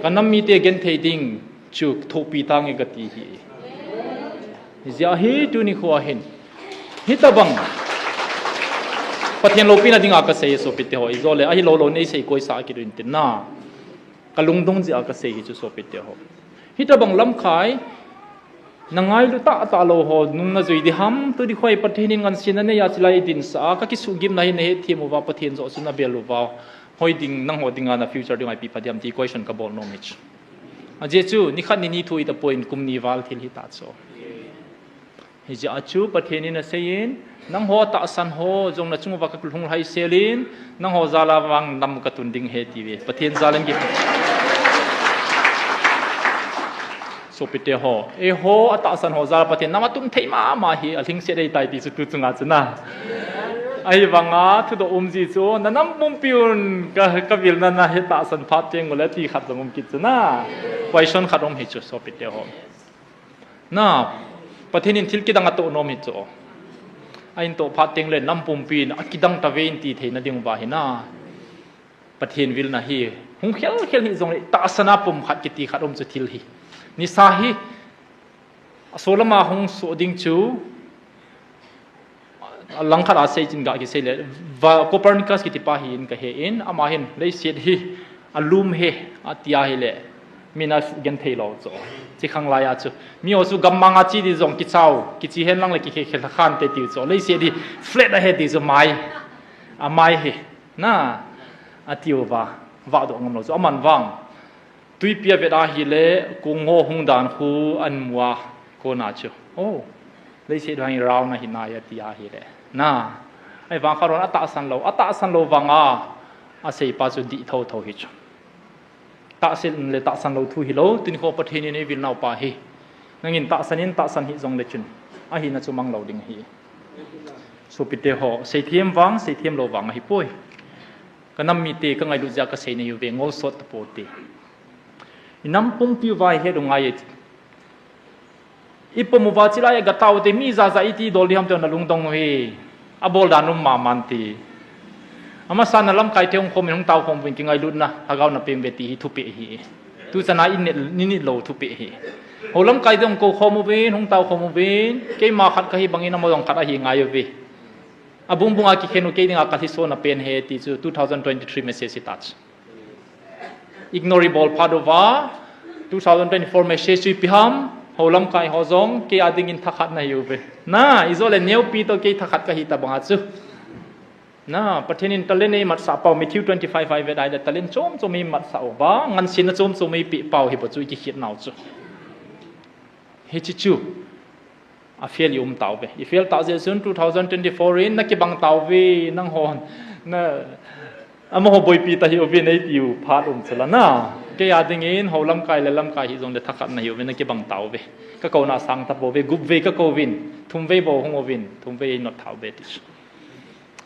Ka nam mite genthei ding chu thohpi tange ka ti hi. Hijeh a hi tuni khoa hin, hitabang Pathen loupina dinga ka sei sopite ho, ijole ahilou lou nei sei koisa a kiduin tin na. Ka lungdong jeh a ka sei hi chu sopite ho. Hitabang lamkai, na ngailu tahtah lou ho nung na jui ding ham, tu ding khoi Pathen in ngansena neiya chilai din sa, ka kisugimna hi na hethem uva, Pathen joh chu na bel uva, hoi ding, nangho dinga na future dinga ipi pha ding ham ti question ka bol nom hi chu. Ajeh chu, nikhat ni ni thu ita point kum ni val thil hita chu. Hijeh a chu Pathen in aseiyin, nangho tahsan ho jong na chung uva ka lhung lhai selin, nangho jal a vang nam ka tun ding ahi atiuve. Pathen jal in ki Sopite ho, eiho atahsan ho jal a Pathen nam atun thei mama hi alhingset ahitai ti chu tu chunga chu na. Ahivanga thudoh um ji chu, na nam pumpi un ka, ka vilna na hi tahsan phat teng ule ti khat jong um kit chu na. Question khat um hi chu sopite ho. Na, Pathen in thil kidang atoh nom hi chu. A in toh phat teng le nam pumpi in akidang tave in ti theina ding uva hi na. Pathen vilna hi hung khel khel hi jongle tahsan a pum khat kiti khat um chu thil hi. Nisa hi, asolam a hung soh ding chu, Langkhat a sei chin ga kisei le, va, Copernicus kiti pa hi in ka he in, ama hin, leiset hi, alum ahi, ati ahile, mina genthei lou chu. Chi khang lai a chu. Mi ho chu gammang a chi ding jong kichau, kichi hen lang le kikhe khe khan te tiu chu. Leiset hi, flat ahi ti chu mai. Amai hi, na, atiu va, vahdoh ngam lou chu. Aman vang. Tuipi a vet ahile, kong ho hung dan khu amu a, kona chu. Oh, leiset vang round ahi nai ati ahile. Na, ahivang khat hon atahsan lou, atahsan lou vanga, asei pa chu dih tho tho hi chu. Tahsan le tahsan lou thu hilou, tuni kho Pathen in eivilnau pa hi. Nangin tahsan in tahsan hi jongle chun. Ahina chu mang lou ding ahi. Sopite ho, seithem vang, seithem lou vang ahipoi. Ka nam mite ka ngailut jeh a ka sei nahiuve, ngol sot tapou te. I nam pumpi uva i het u ngai e. I pum uva chilai a ga tao te mi jaja iti dol ding ham ti na lungdong u hi. Abol dan um mama in ti. Amasa na lamkai te hung khom in hung tao khom uvin kingailutna, lhagao na peng uve ti hi thupeh hi. Tu chan a i nit, i nit lou thupeh hi. Hou lamkai te hung kou khom uvin, hung tao khom uvin, keima khat kahi bangin amaho jong khat ahi ngai uve. Abung bung a kikhen u kei dinga ka lhisona pen ahi ti chu two thousand twenty-three message hi ta chu. Ignore bol phat uva, two thousand twenty-four message chu ipi ham, hou lamkai ho jong, kei a dingin thakhat nahiuve. Na, i jo le neupi toh kei thakhat kahi tabang a chu. Na, Pathen in talent eimatsah pau, Matthew twenty-five a i vet ahile talent chom chom eimatsah uva, ngansena chom chom eipeh pau hi bou chu i kikhet nau chu. Hichi chu. A fail i um tauve. I fail tah jeh chun two thousand twenty-four in na kibang tauve, nanghon. Na, amaho boipi ta hiuve nei tiu phat um chu la na. Kei a dingin hou lamkai le lamkai hi jongle thakhat nahiuve na kibang tauve. Ka kouna sang tapouve, gup vei ka kouvin, thum vei bou hung uvin, thum vei ei not thauve ti chu.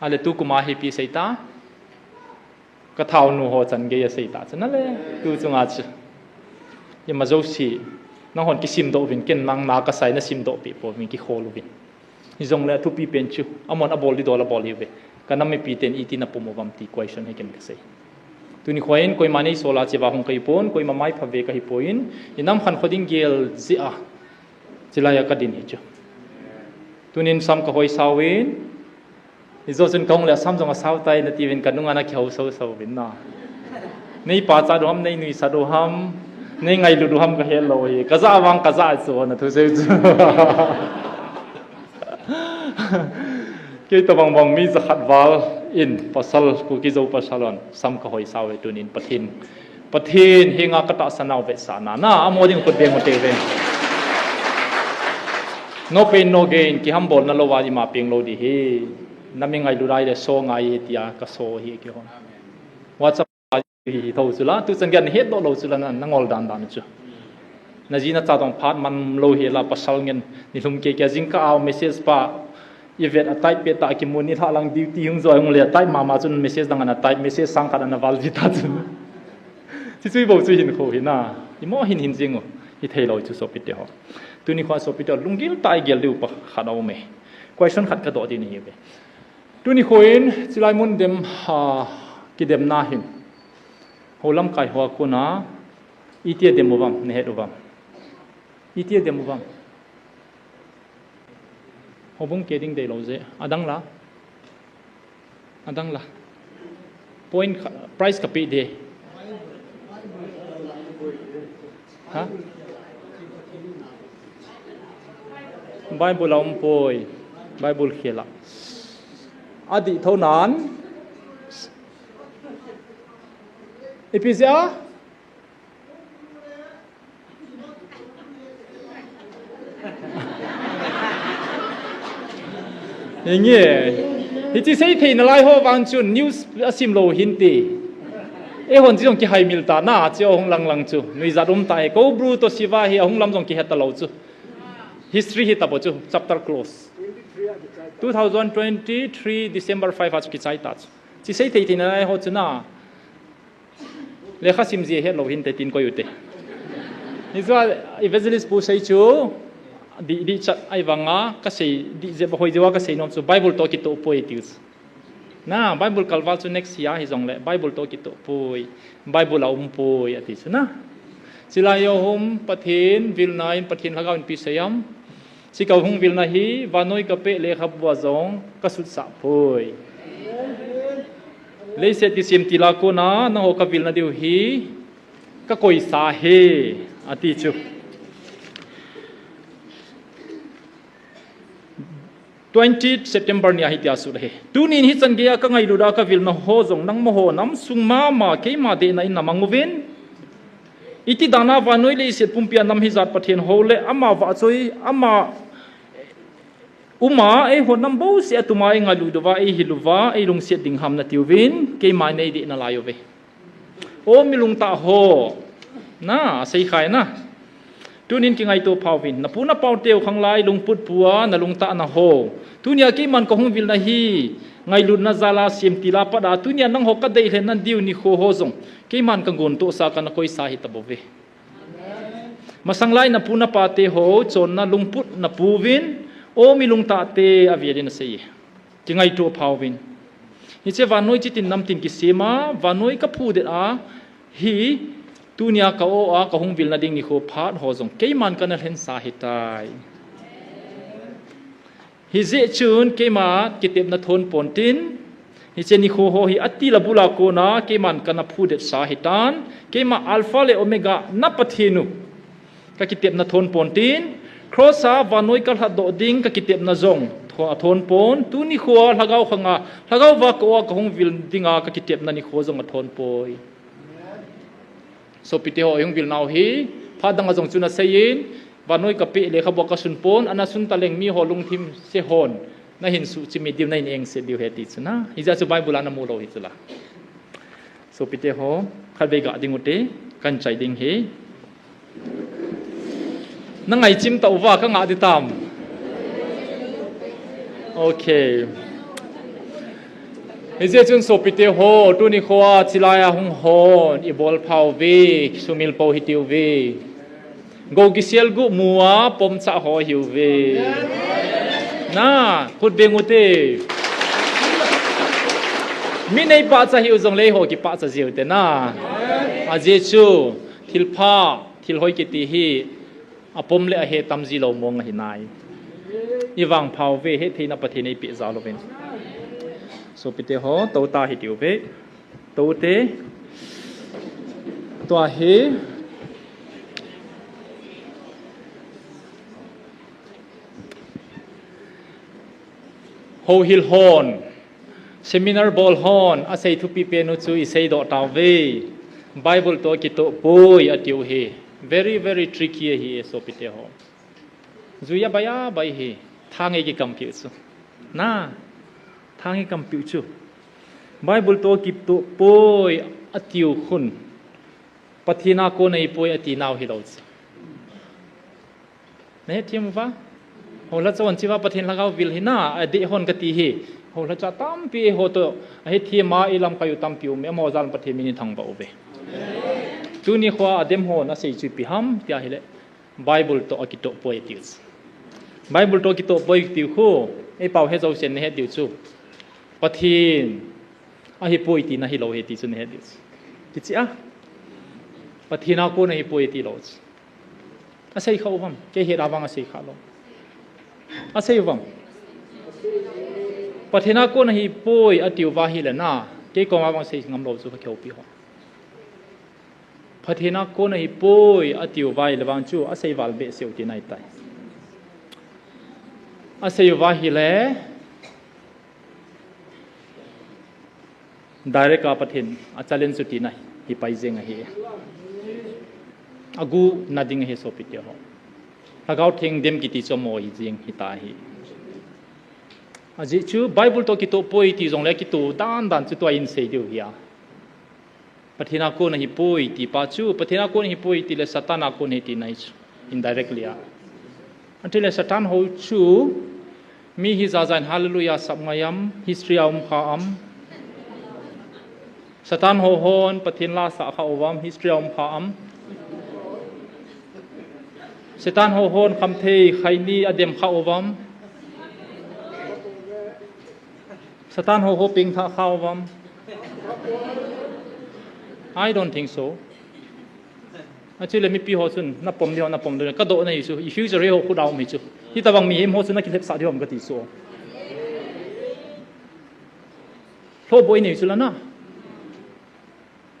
Ale tu kum a hi ipi sei ta. Ka thaonu ho chan gei a sei ta chu na le, tu chunga chu. Ima jouse, nanghon kisimdoh uvin, ken nang na ka sai na simdoh peh pouvin kikhol uvin. Hijongle athupi pen chu, amahon abol ding dol abol hiuve. Ka nam mipi ten iti na pum uvam ti question hi ken ka sei. Tuni khoin, koima nei sol a cheva hung ka hi pon, koima mai pha ve ka hi pon, i nam khankho ding gel jeh a, chilai a ka din hi chu. Tunin sam ka hoi sauvin, i jo chun ka hung le sam jong a sau tai na tiuvin ka nunga na kihou sou sou vin na. Nei pachat u ham, nei nuisat u ham, nei ngailut u ham ka het lou hi. Ka ja vang ka ja chu na thu sei chu. Kei tabang bang mi jakhat val in pasal, Kuki Zo pasal hon sam ka hoi sau e tunin Pathen. Pathen henga ka tahsan nau vetsahna, na, amaho ding khut beng u te ve. No pain, no gain, kihambolna lou a ima peng lou ding hi. Na mi ngailut ahile so ngai e tia ka so hi kihon. WhatsApp a hi tho chu la, tu chan gei a na hetdoh lou chu la na, na ngol dan dan chu. Na ji na cha dong phat man lou hi la pasal ngen ni lhum kei kei a jingkah a message pa I vet a type pet ta kimu ni lha lang duty hung joi hung le type mama chun message dang ana type, message sang khat ana val ji ta chun. Chi chui bou chu hin kho hi na. I mo hin hin jing u. Hi thei lou chu sopite ho. Tuni kho sopite ho lunggil ta i gel diu pa khat a um e. Question khat ka doh ding hi ve. Tuni kho in chilai mun dem ha kidemna hin. Ho lamkai ho a kona itia dem u vam, na het u vam. Itia dem u vam. Houbung ke ding dei lou je. Adang la. Adang la. Point kha, price ka pe de. Ha? Bible a um poi. Bible khel a. Adih tho nan. Ipi jeh a? Hinge. Hiche sei thei nalai ho vang chun news asim lou hinte. Eihon chi jong kihaimil ta na, chi hung lang lang chu. Nuijat um ta e. Kou Bru to siva hi ahung lam jong kihe talou chu. History hi tabo chu, chapter close. Two thousand twenty-three December five a chu kichai ta chu. Chi sei thei thei nalai ho chu na. Lekha sim jeh hetlou hinte tin koi ute. Hichu a evangelist pu sei chu, dih, dih chat ahi vanga, kasei, dih jeh ba hoi jeh a kasei nom chu, Bible to kitoh poi tiu chu. Na, Bible kalval chu next year hijongle, Bible to kitoh poi, Bible a um poi, ati chu na. Chilai a hung Pathen vilna in Pathen lhagao in ipi sei am. Chi kahung vilna hi, vannoi kapeh lekhabu a jong kasutsah poi. Leiset kisem tila kona, nangho kavilna diu hi, kakoisa hi, ati chu. Twenty September ni a hitia asut ahi. Tunin hichan geiya kangailut a kavilna ho jong nangma ho nam sung mama keima dehna in namang uvin. Iti dana vannoi leiset pumpi a nam hijat Pathen ho le ama vahchoi, ama uma, eiho nam bouseh a tuma eingailut uva, eihil uva, eilungset ding ham natiuvin, keima in eideh nalai uve. O mi lungtah ho, na, asei khai na. Tunin kingaito phauvin, napu napau teu khanglai lungput pua nalungtah na ho. Tunia keiman kahung vilna hi, ngailutna jala sem tila pat a, tunia nangho kadeilhen nadiu nikho ho jong, keiman kagon tohsa kana koisa hitabouve. Masang lai napu napate ho, chonna lungput napuuvin, o mi lungtahte avelin asei e. Kingaito phauvin. Hiche vannoi chitin namtin kisema, vannoi kaphudet a, hi, tunia ka-o a, kahung vilna ding nikho phat ho jong, keiman kana lhensa hitai. Hijeh chun keima kitepna thon pontin, hiche nikho ho hi atil abul a kona keiman kana phudetsa hitan, keima Alpha le Omega na Pathen u. Kakitepna thon pontin, cross a vannoi kalhatdoh ding kakitepna jong tho-, athon pon, tuni khoa lhagao khanga, lhagao va ka-o a kahung vil dinga kakitepna nikho jong athon poi. Sopite ho, ihung vilnau hi, phat dang a jong chu naseiyin, vannoi kapeh lekhabua kasun pon, ana sun taleng miho lungthim se hon, nahin suhchim diu, nahin engse diu ahi ti chu na. Hijeh chun Bible a namu lou hi chu la. Sopite ho, khatvei ga ding ute, kahin chai ding ahi. Nangaichim tauva, kanga ding tam. Okay. Hijeh chun sopite ho, tuni khoa chilai a hung hon, ibol phauve, sumil pou hitiuve. Gou kisel gu mua, pomcha ho hiuve. Na, khut beng ute. Mi neipahcha hiu jongle eiho kipahcha jiu te na. Ajeh chu, thilpha, thilhoi kiti hi, apom le ahe tamji lou mong ahi nai. Ivang phauve, hetheina Pathen eipeh jal uvin. Sopite ho, touta hitiuve. Toute. Tua hi. Houhil hon. Seminar bol hon, asei thupi penu chu iseidoh tauve. Bible toh kitoh poi atiu hi. Very, very tricky ahi e sopite ho. Jui abai abai hi. Thang eikikampiu chu. Na, thang eikampiu chu. Bible toh kitoh poi atiu khun. Pathen a kon ahipoi atinau hilou chu. Nahethem uva? Houlhacha hon chiva Pathen lhagao vil hina, adeh hon kati hi. Houlhacha tampi eiho toh, ahethem a ilamkaiu tampi um e, amaho jal Pathen min ithangvah uve. Tuni khoa adem hon asei chu ipi ham, tia hile. Bible toh akitoh poi tiu chu. Bible toh kitoh poi tiu khu, eipao he jousen nahet diu chu. Pathen ahipoi tina hilou ahi ti chu nahet diu chu. Kicheh a. Pathen a kon ahipoi tilou chu. Asei kha uvam, kei het a vang asei kha lou. Asei uvam. Pathen a kon ahipoi atiu va hile na, kei koma vang sei ngam lou chu ka kihoupi ho. Pathen a kon ahipoi atiu va hile vang chu, asei val behseh u tina ahitai. Asei uva ahile, direct a Pathen a challenge chu tina hi pai jeng ahi. Agu nading ahi sopite ho. Lhagao Theng dem kiti chu amaho hi jeng hita ahi. Ajeh chu Bible toh kitoh poi ti jongle kitoh dan dan chu tua in sei diu ahi a. Pathen a kon ahi poi ti pa chu, Pathen a kon ahi poi ti le Satan a kon ahi tina ahi chu, indirectly a. Ahile Satan ho chu, mi hi jaja in hallelujah sap ngai am, history a um kha am. Satan ho hon Pathen la asah kha uvam, history a um kha am. Satan ho hon khamthei khaini adem kha uvam. Satan ho ho pengthah kha uvam. I don't think so. Actually, mipi ho chun, napom diu, napom diu, kadoh nahi chu, i future hi ho khut a um ahi chu. Hitabang mihem ho chu nakilhepsah diu ham kati chu. Lhoh boi nahi chu la na.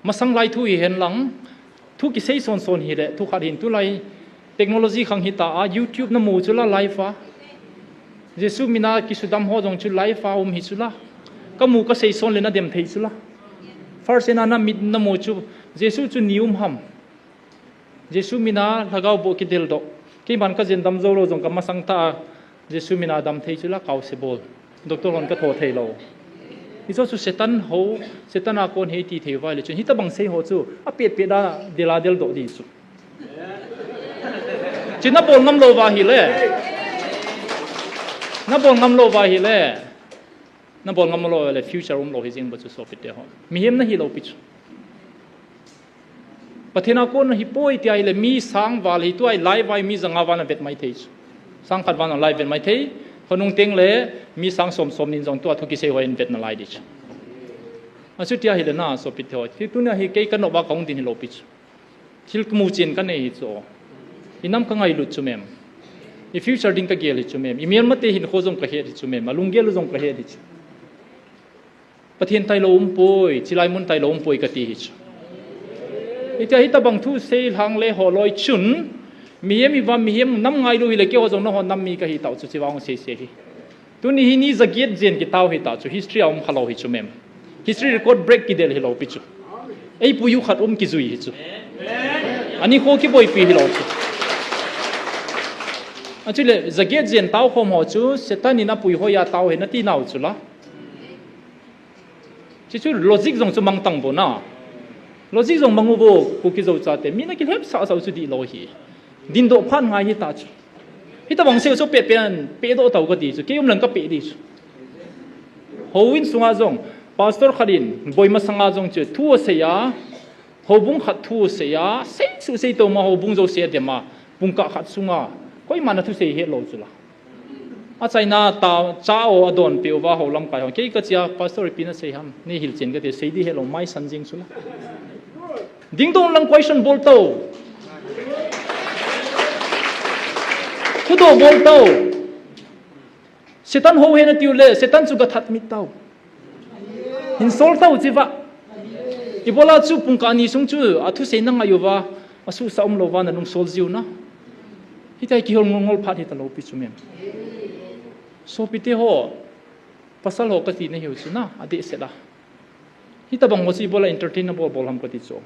Masang lai thu hihen lang, thu kisei son son hile, thu khat hin tulai technology khang hita a, YouTube namu chu la live a. Jesu mina kisudam ho jong chu live a um hi chu la. Kamu kasei son le nadem thei chu la. First ena namit namu chu, Jesu chu ni um ham. Jesu mina lhagao boh kideldoh. Keiman kajen dam jou lou jong kamasang tah a, Jesu mina dam thei chu la kaose bol. Doctor hon katho thei lou. Hicho chu Satan ho, Satan a kon ahi ti thei uva ahile chun hitabang sei ho chu apet pet a del a deldoh ding chu. Chu nabol ngam lou uva ahile. Nabol ngam lou uva ahile. Nabol ngam lou uva ahile future um lou hi jeng ba chu sopite ho. Mihem nahi lou pi chu. Pathen a kon ahi poi ti ahile mi sang val hi tua lai vai mi janga val navet mai thei chu. Sang khat val lai vet mai thei. Khonung teng le mi sang som som nin jong tua thu kisei ho in vet nalai ding chu. Achuti ahile na sopite ho. Ti tunia hi kei kanop a kahung ding hilou pi chu. Thil kamu chen kanei hi chu. I nam kangailut chu mem. I future ding kagel hi chu mem. I melmate hinkho jong kahet hi chu mem. Alunggel u jong kahet hi chu. Pathen tailou um poi, chilai mun tailou um poi kati hi chu. Hitia hitabang thu sei lhang le ho loi chun, mihem iva mihem nam ngailu hile keiho jong nahon nam mi kahi tau chu chivang sei sei hi. Tuni hi ni jaget jen kitau hita chu history a um khalou hi chu mem. History record break kidel hilou pi chu. Eipui u khat um kijui hi chu. Ani kho kiboipi hilou chu. Achule jaget jen tau khom ho chu Satan in apui hoi a tau hi nati nau chu la. Chuchu logic jong chu mang tang vo na. Logic jong mang u vo, Kuki Zo chate. Mi nakilhepsah sah u chu dihlou hi. Dindoh phat ngai hita chu. Hitabang sei u chu peh peh an, pehdoh tau kati chu. Kei um leng kapeh di chu. Houin sunga jong, pastor khat in, boi masanga jong chu, thu asei a, houbung khat thu asei a, sei chu sei to ma houbung jouse adem a, pungkah khat sunga, koiman athusei hetlou chu la. Achaina ta, cha o adonpeh uva hou lamkai hon. Kei kachia, pastor ipi nasei ham. Nei hilchen kati, sei di helou, maisan jing chu la. Dingdong lang question bol to. Thudoh bol to. Satan hou hen atiu le, Satan chu gathat mit tau. Hinsol tau chiva. Ibola chu pungkah ni sung chu, athusei nangai uva, asuhsa umlouva, nalungsol jiu na. Hitia kihol ngol ngol phat hitalou pi chu mem. Sopite ho, pasal ho kati nahiu chu na, adehset a. Hitabang ho chu ibola entertain nabol bol ham kati chu.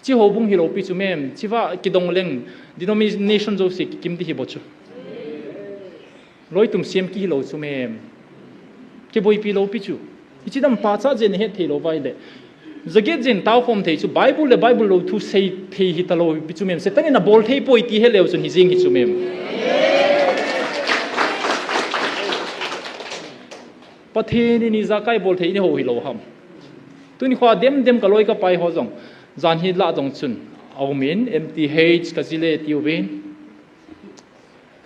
Chi houbung hilou pi chu mem, chiva kidong leng, denomination jouse kikim di hi bo chu. Loitum sem kihilou chu mem. Kiboipi lou pi chu. Hichi dam pachat jen het thei lou vai le. Jaget jen tao khom thei chu Bible le Bible lou thu sei thei hitalou pi chu mem. Satan in abol thei poi ti heleu chun hi jing hi chu mem. Pathen in ijakai bol thei ni ho hilou ham. Tuni kho dem dem kaloi kapai ho jong. Jan hi la jong chun. Aumin M T H kajile tiuvin.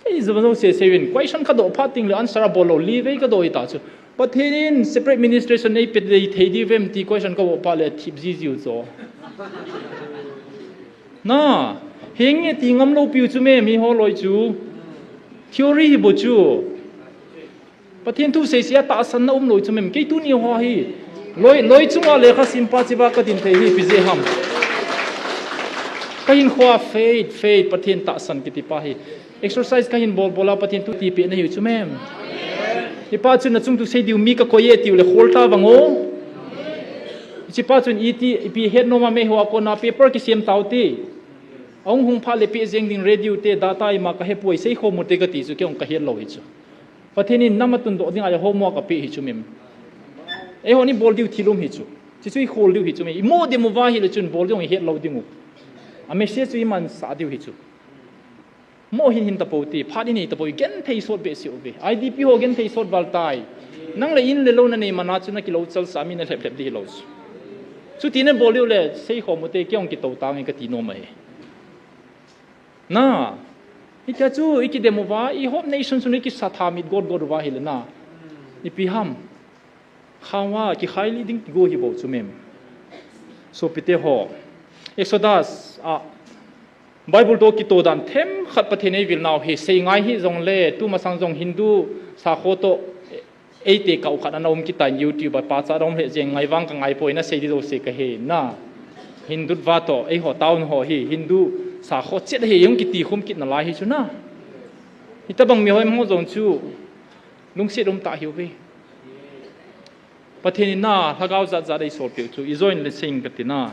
Kei jong jong sei sei uvin, question kadoh phat teng le answer abol lou, li vei kadoh hita chu. Pathen in separate ministration eipeh dei thei diu vem ti question kadoh phat le thip ji jiu chu. Na, henge ti ngam lou piu chu mem, miho loi chu. Theory hi bo chu. Pathen thu sei sei a tahsanna umlou chu mem, kei tuni ho hi. Loi, loi chunga lekha simpa chiva kadin thei hi, ipi jeh ham. Kahinkhoa faith, faith, Pathen tahsan kiti pa hi. Exercise kahin bol bol a Pathen thu tipeh nahiu chu mem. Hipa chun nachung thu sei diu mi kakoi e tiu le khol ta vang o. Hichepa chun iti, ipi het nom a meiho a kona paper kisem tau te. Ahung hung phat le peh jeng ding radio te, data ima kahepoi, seikhom u te kati chu, kei jong kahet lou hi chu. Pathen in nama tundoh dinga le homework apeh hi chu mem. Eiho ni bol diu thil um hi chu. Chuchu ikhol diu hi chu mem. Imo dem uva hile chun bol ding ihet lou ding u. A message chu imansah diu hi chu. Mo hin hin tapou ti, phat inei tapou, genthei sot behseh uve. I D P ho genthei sot val tai. Nang le in le lou nanei mana chu nakilou chalsa mi nalhep lhep ding hilou chu. Chuti nabol diu le seikhom u te, kei jong kitou tange kati nom ahi. Na, hitia chu ikidem uva, i Hope Nation chun ikisatha mit got got uva hile na. Ipi ham. Khawa, kikhailih ding kigo hi bou chu mem. Sopite ho. Exodus a Bible toh kitoh dan themkhat Pathen eivil nau hi seingai hijongle, tumasang jong Hindu sakho toh eite kau khat ana um kitan YouTube a pachat ana um lheh jeng, ngai vang kangai poi, nasei ding jouse kahe na. Hindu va toh, eiho town ho hi Hindu sakho chet ahi jong kiti khum kit nalai hi chu na. Hitabang miho jong chu lungset um tah hiuve. Pathen in na lhagao jat jat eisolpeh u chu, ijoin le sing kati na.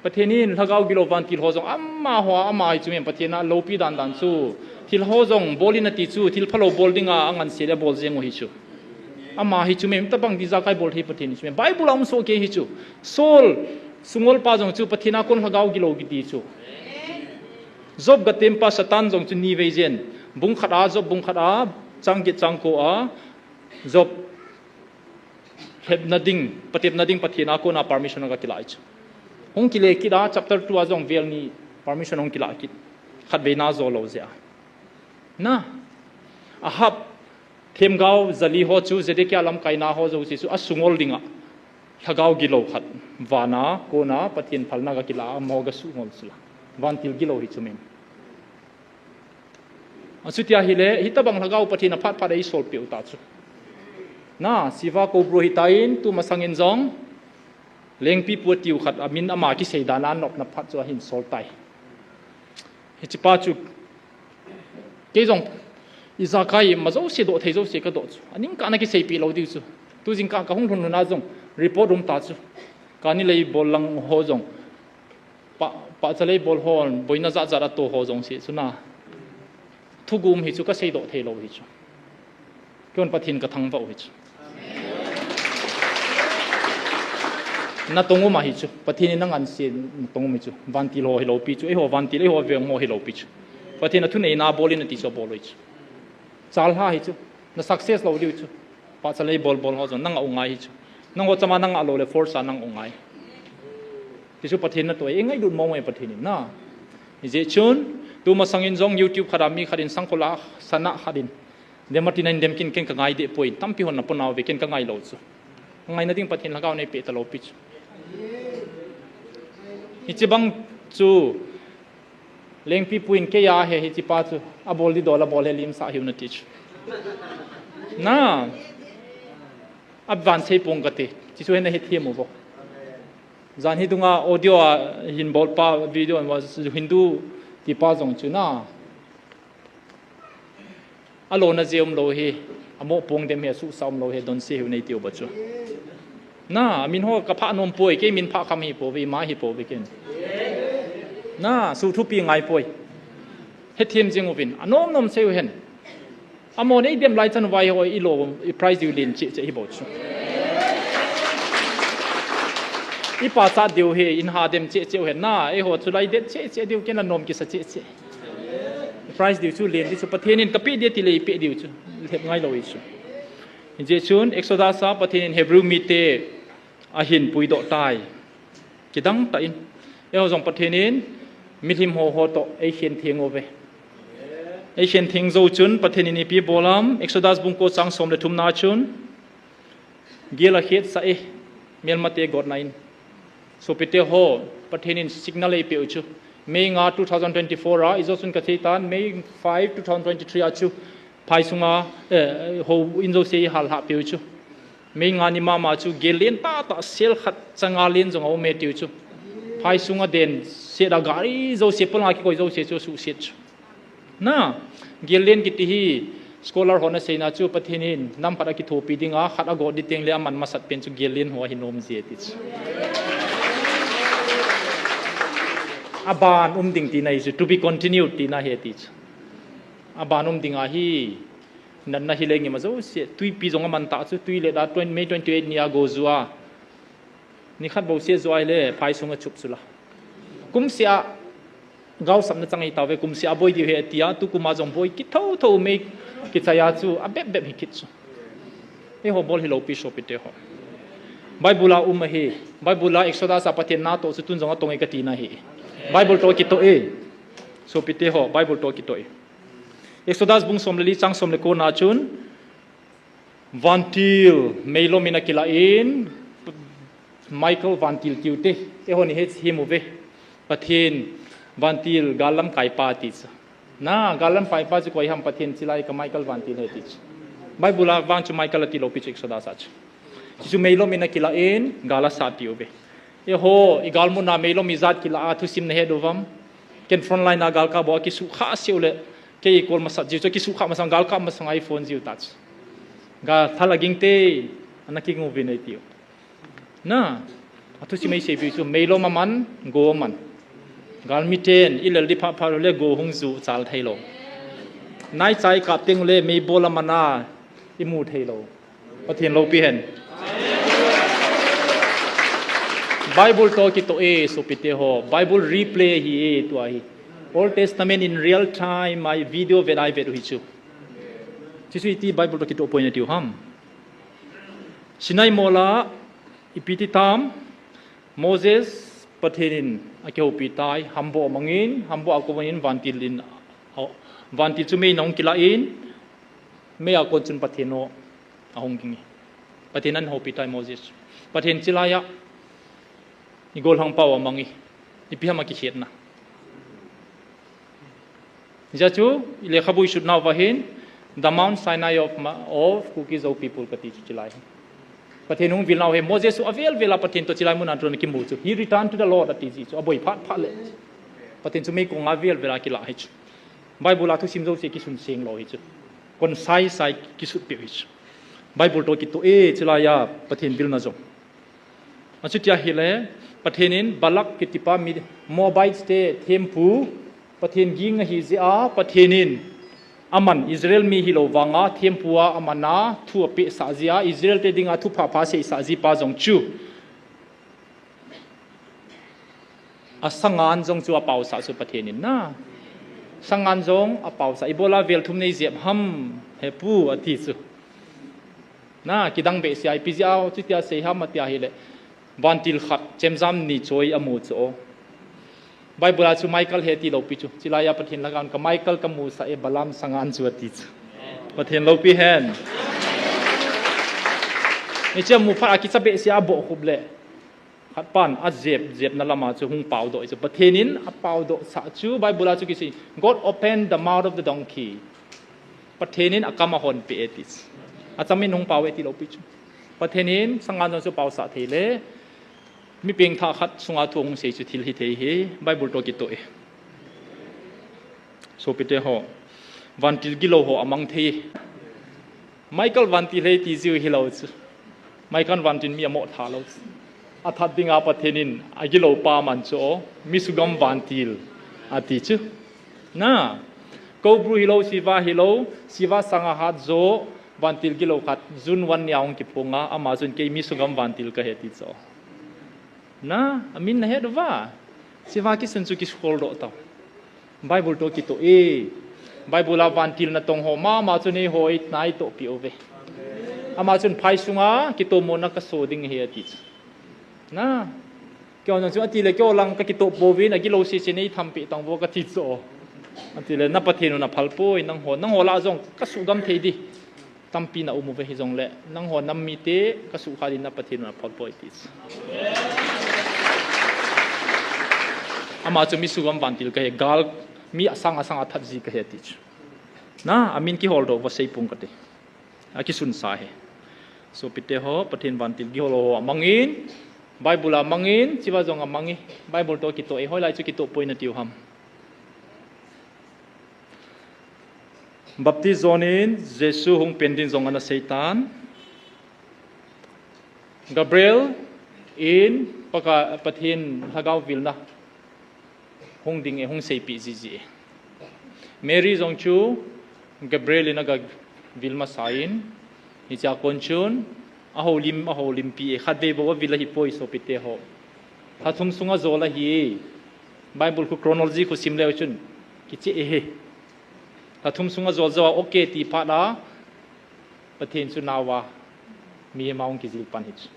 Pathen in lhagao gilou vantil ho jong amaho, ama hi chu mem Pathen a loupi dan dan chu. Thil ho jong bol in ati chu, thil phalou bol dinga anganse le abol jeng u hi chu. Ama hi chu mem, tabang ijakai bol thei Pathen hi chu mem. Bible a um soh kei hi chu. Saul, sungol pa jong chu Pathen a kon lhagao gilou kiti chu. Job gatempa Satan jong chu nivei jen. Bung khat a, Job bung khat a, chang get chang ko a, Job lhepna ding, patepna ding Pathen a kona permission agakilah chu. Hung kile kit a, chapter two a jong vel ni permission hung kilah kit. Khatvei na jo lou jeh a. Na, Ahab, themgao jali ho chu, Zedekiah lamkaina ho jouse chu asungol dinga lhagao gilou khat, vana kona Pathen phalna gakilah a, amaho gasungol sila. Vantil gilou hi chu mem. Achuti ahile, hitabang lhagao Pathen a phat phat eisolpeh u ta chu. Na, Siva Kobro hitan, tumasang in jong Lengpipu atiu khat amin ama kisei dan a nopna phat chu ahin sol tai. Hichepa chu kei jong ijakai ima jouse doh thei jouse kadoh chu. Aningkah na kiseipeh lou diu chu. Tu jingkah kahung lhun lhun a jong report um ta chu. Kani lei bol lang ho jong Pa, pachat lei bol ho, boina jat jat ato ho jong se chu na. Thugum hi chu kaseidoh thei lou hi chu. Kei jong Pathen kathangvah u hi chu. Natong um ahi chu. Pathen in nanganse natong um hi chu. Vantil ho hilou pi chu. Eiho vantil, eiho veng ho hilou pi chu. Pathen a thuneina bol in ati chu abol u hi chu. Chalha hi chu. Na success lou diu chu. Pachat lei bol bol ho jong nang a u ngai hi chu. Nangho chama nang a lou le force a nang u ngai. Tichu Pathen natoh e, ngailut mong e Pathen in na. Hijeh chun, tumasang in jong YouTube khat a mi khat in sangkol a sana khat in. Dem atin a in dem kin ken kangai deh poi, tampi hon napona uve ken kangai lou chu. Ngaina ding Pathen lhagao neipeh talou pi chu. Hichebang chu, Lengpipu in kei a he hichepa chu, abol di dol abol he limsah hiu nati chu. Na, avan sei pong kati, tichu hin nahethem uvo. Jan hi dunga audio a hin bolpa video a Hindu tipa jong chu na. Alona jeh umlou hi, amoh pong dem hi, asuhsah umlou hi, donse hiu neitiu ba chu. Na, amin ho kaphah nom poi, kei min phah kham hi pouve, ima hi pouve ken. Na, suh thupi ngai poi. Hethem jing uvin, anom nom seiu hen. Amon eidem lai chan uva hi ho ilo, i prize diu len cheh cheh hi bou chu. I pachat diu hi, in ha dem cheh cheh u hen na, eiho chu lai det cheh cheh diu ken anom kisa cheh cheh. Prize diu chu len di chu Pathen in kapeh di ti le ipeh diu chu. Lhep ngai lou hi chu. Hijeh chun Exodus a Pathen in Hebrew mite ahin puidoh tai. Kidang tah in. Eiho jong Pathen in milim ho ho toh eikhen theng uve. Eikhen theng jou chun Pathen in ipi bol am, Exodus bung ko chang som le thum na chun. Gel akhetsah e, melmate gotna in. Sopite ho, Pathen in signal eipeh u chu. May nga two thousand twenty-four a, ijou chun kasei tan, May five, two thousand twenty-three a chu. Phai sunga, eh, houin jouse ihal lhah peh u chu. May nga ni mama chu, gel len tah tah sel khat changa len jong aum e tiu chu. Phai sunga den, set a gari jouse, polanga kikoi jouse chu, suhset chu. Na, Gel len kiti hi scholar hon aseina chu Pathen in nam khat akithopi dinga, khat agot ding teng le aman masat pen chu gel len ho ahi nom ji e ti chu. Aban um ding tina hi chu, to be continued tina hi ti chu. Aban um ding ahi, natna hi le ngim a jouse, tuipi jong aman ta chu, tui le da twenty, May twenty-eight ni a go ju a. Nikhat bou se ju a hile, phai sunga chup chu la. Kum sia, gaosapna chang ahi tauve, kum sia boi diu ahi tia, tukum a jong boi kit thotho May kichai a chu, abep bep hi kit chu. Eiho bol hi lou pi sopite ho. Bible a um ahi, Bible a Exodus a Pathen natoh chu tun jong atong e katina ahi. Bible toh kitoh e. Sopite ho, Bible toh kitoh e. Exodus bung som le li chang som le ko na chun, vantil meilom in akilah in, Michael vantil tiu te, eiho ni hi him uve. Pathen vantil gal lamkai pa ti chu. Na, gal lamkai pa chu koi ham, Pathen chilai ka Michael vantil ahi ti chu. Bible a vang chu Michael ati lou pi chu Exodus a chu. Chu chu meilom in akilah in, gal asat tiu ve. Eiho, i gal mun a meilom ijat kilah a thusim nahet uvam. Ken front line a gal kap bou a kisukha seh u le. Kei kol masat jiu chu kisukha masang gal kap masang a i phone jiu ta chu. Gal thal aging te, ana kingu vin ei tiu. Na, athusim ei seipi chu meilom aman, go aman. Galmi ten, i lel di pha pha le go hung ju chal thei lou. Nai chai kap teng le meibol aman a, i mu thei lou. Pathen loupi hen. Bible toh kitoh e, sopite ho. Bible replay ahi e, tua hi. Old Testament in real time, a video vet a i vet u hi chu. Chu chu iti Bible toh kitoh poi natiu ham. Sinai mol a, ipi ti tam, Moses, Pathen in akihoupi tai, hambo amangin, hambo a kou in vantil in, vantil chu mei in ahung kilah in, mei a kon chun Pathen o ahung ging e. Pathen in ahoupi tai Moses. Pathen chilai a, i gollhang pau amang e. Ipi ham akikhetna. Hijeh chun, i lekhabu i sut nauva hin, the Mount Sinai of, of Kuki Zo people kati chu chilai. Pathen hung vil nau hi, Moses chu avel vel a Pathen toh chilai mun a tun kimu chu. He returned to the Lord ati ji chu, aboi phat phat le. Pathen chu meikong a vel vel a kilah hi chu. Bible a thusim jouse kisun seng lou hi chu. Concise a kisut peh hi chu. Bible toh kitoh e, chilai a Pathen vilna jong. Achuti ahile, Pathen in Balak kitipa mi Moabite te thempu, Pathen ging ahi jeh a, Pathen in aman Israel mi hilou vanga thempu a aman a thu apeh sah jeh a, Israel te dinga thu pha pha sei sah ji pa jong chu. Asangan jong chu apausah chu Pathen in na. Sangan jong apausah. Ibola vel thum nei jep ham, he pu ati chu. Na, kidang behseh a, ipi jeh a, chutia sei ham ati ahile. Vantil khat, chemjam ni choi amu chu o. Bible a chu Michael ahi ti lou pi chu. Chilai a Pathen lhagao in ka Michael kamusah e Balaam sangan chu ati chu. Pathen loupi hen. Hiche amu phat a kicha behseh a aboh khup le. Khat pan ajep, jepna lama chu hung paodoh chu. Pathen in apaodoh sah chu Bible a chu kisei. God opened the mouth of the donkey. Pathen in akam ahon peh e ti. Acham in hung pao e ti lou pi chu. Pathen in sangan jong chu paosah thei le. Mi pengthah khat sunga thu hung sei chu thil hithei hi. Bible toh kitoh e. Sopite ho. Vantil gilou ho amang thei. Michael vantil ahi ti jiu hilou chu. Michael vantil mi amo tha lou chu. Athat dinga Pathen in agilou pa man chu o. Mi sugam vantil ati chu. Na. Kobru hilou, Siva hilou, Siva sanga hat jo, vantil gilou khat, June one ni a hung kiphong a, ama chun kei mi sugam vantil kahi ti chu. Na, amin nahet uva. Siva kisun chu kiholdoh tau. Bible toh kitoh e. Bible a vantil natong ho mama chun eiho natoh pi uve. Ama chun phai sunga kitomona kaso ding ahi ati chu. Na. Keiho jong chu ati le keiho lang kakitoh pouvin agilou sese nei thampi tang vo kati chu. Ati le na Pathen un aphal poi nangho, nangho lah jong kasugam thei di. Tampi na um uve hijongle, nangho nam mite kasukha din na Pathen un aphal poi ti. Ama chu mi sugam vantil kahi, gal mi asang asang athat ji kahi ti chu. Na, amin kiholdoh uva sei pung kati. Akisunsa hi. Sopite ho, Pathen vantil gilou ho amangin, Bible amangin, chiva jong amangin, Bible toh kitoh e, hoilai chu kitoh poi natiu ham. Baptist John in Jesu hung pen din jong ana seitan. Gabriel in Pakai, Pathen lhagao vilna hung ding e, hung seipeh jiji e. Mary jong chu Gabriel in aga vil masa in, hichea kon chun ahoulim, ahoulimpi e, khatvei bou avil ahipoi sopite ho. Lha thum sunga jol ahi e. Bible khu chronology khu sim leu chun kicheh e he. Lha thum sunga jol jou a okay ti phat a, Pathen chu naova mihem a hung kijil pan hi chu.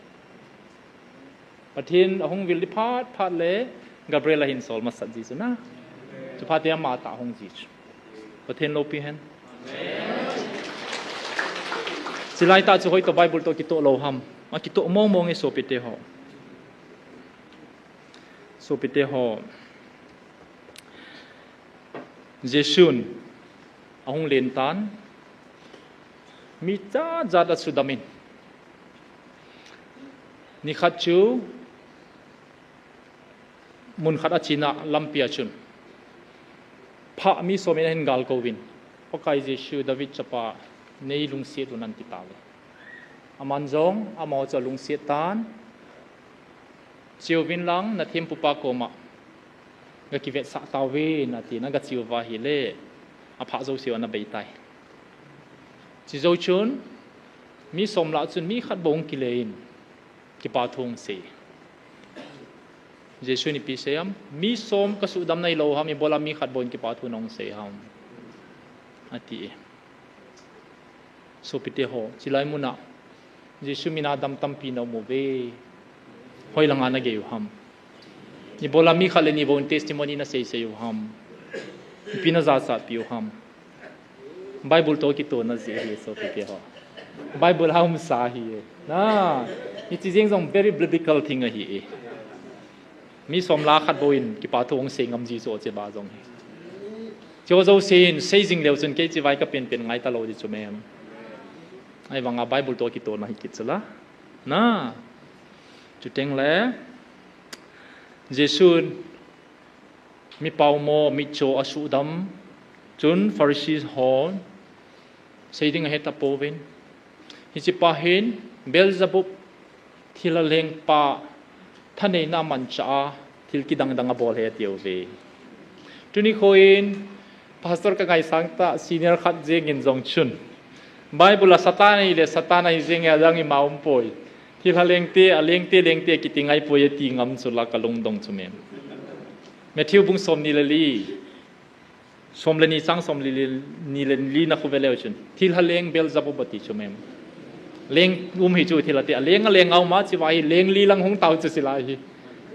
Pathen ahung vil di phat phat le Gabriel ahin sol masat ji chu na. Chuphat a ama tah hung ji chu. Pathen loupi hen. Chilai tah chu hoitoh Bible toh kitoh lou ham? Akitoh mong mong e sopite ho. Sopite ho. Jesun ahung len tan, mi jat jat asudam in. Nikhat chu mun khat a chena lampi a chun, phat mi som in ahin galkou vin, Pakai Jesu, David chapa, nei lungset un, ati tauve. Aman jong amaho chu alungset tan, "Cheuvin lang nathempupa koma gakivetsah tauvin," atin, agache uva ahile, aphat jouseu ana beitai. Chejou chun, mi som lah chun mi khat bou hung kile in, kipa thu hung sei. Jesun ipi asei ham? Mi som kasudam nahilou ham, ibola mi khat bou in kipa thu nahung sei ham? Ati e. Sopite ho, chilai muna Jesu mina dam tampi naum uve. Hoilanga nagei u ham? Ibola mi khat le ni bou in testimony nasei sei u ham? Ipi najachatpi u ham? Bible toh kitoh na jeh ahi sopite ho. Bible a umsa ahi e. Na, hiche jeng jong very biblical thing ahi e. Mi som lah khat bou in kipa thu hung sei ngam ji chu, hiche ba jong hi. Hiche jouse in sei jing leu chun kei chivai kapen pen ngai talou di chu mem. Ahivanga Bible toh kitoh na hi kit chu la. Na. Chuteng le Jesun mi paomo, mitcho asudam chun Pharisee hon sei ding ahe tapouvin, hiche pa hin Beelzebub thilha lengpa thaneina amanchah a thil kidang dang abol ahi atiuve. Tuni khoin pastor kangaisang tah, senior khat jeng in jong chun Bible a Satan ahile Satan ahi jeng e, adang ima umpoi. Thilha lengte, alengte lengte kiti ngaipoi ati ngam chu la kalungdong chu mem. Matthew bung som ni le li, som le ni chang som le li, ni le li na khu ve leu chun, thilha leng Beelzebub ati chu mem. Leng um hi chu thilha te, aleng aleng a um a, chivai hi leng li lang hung tau chu sila hi.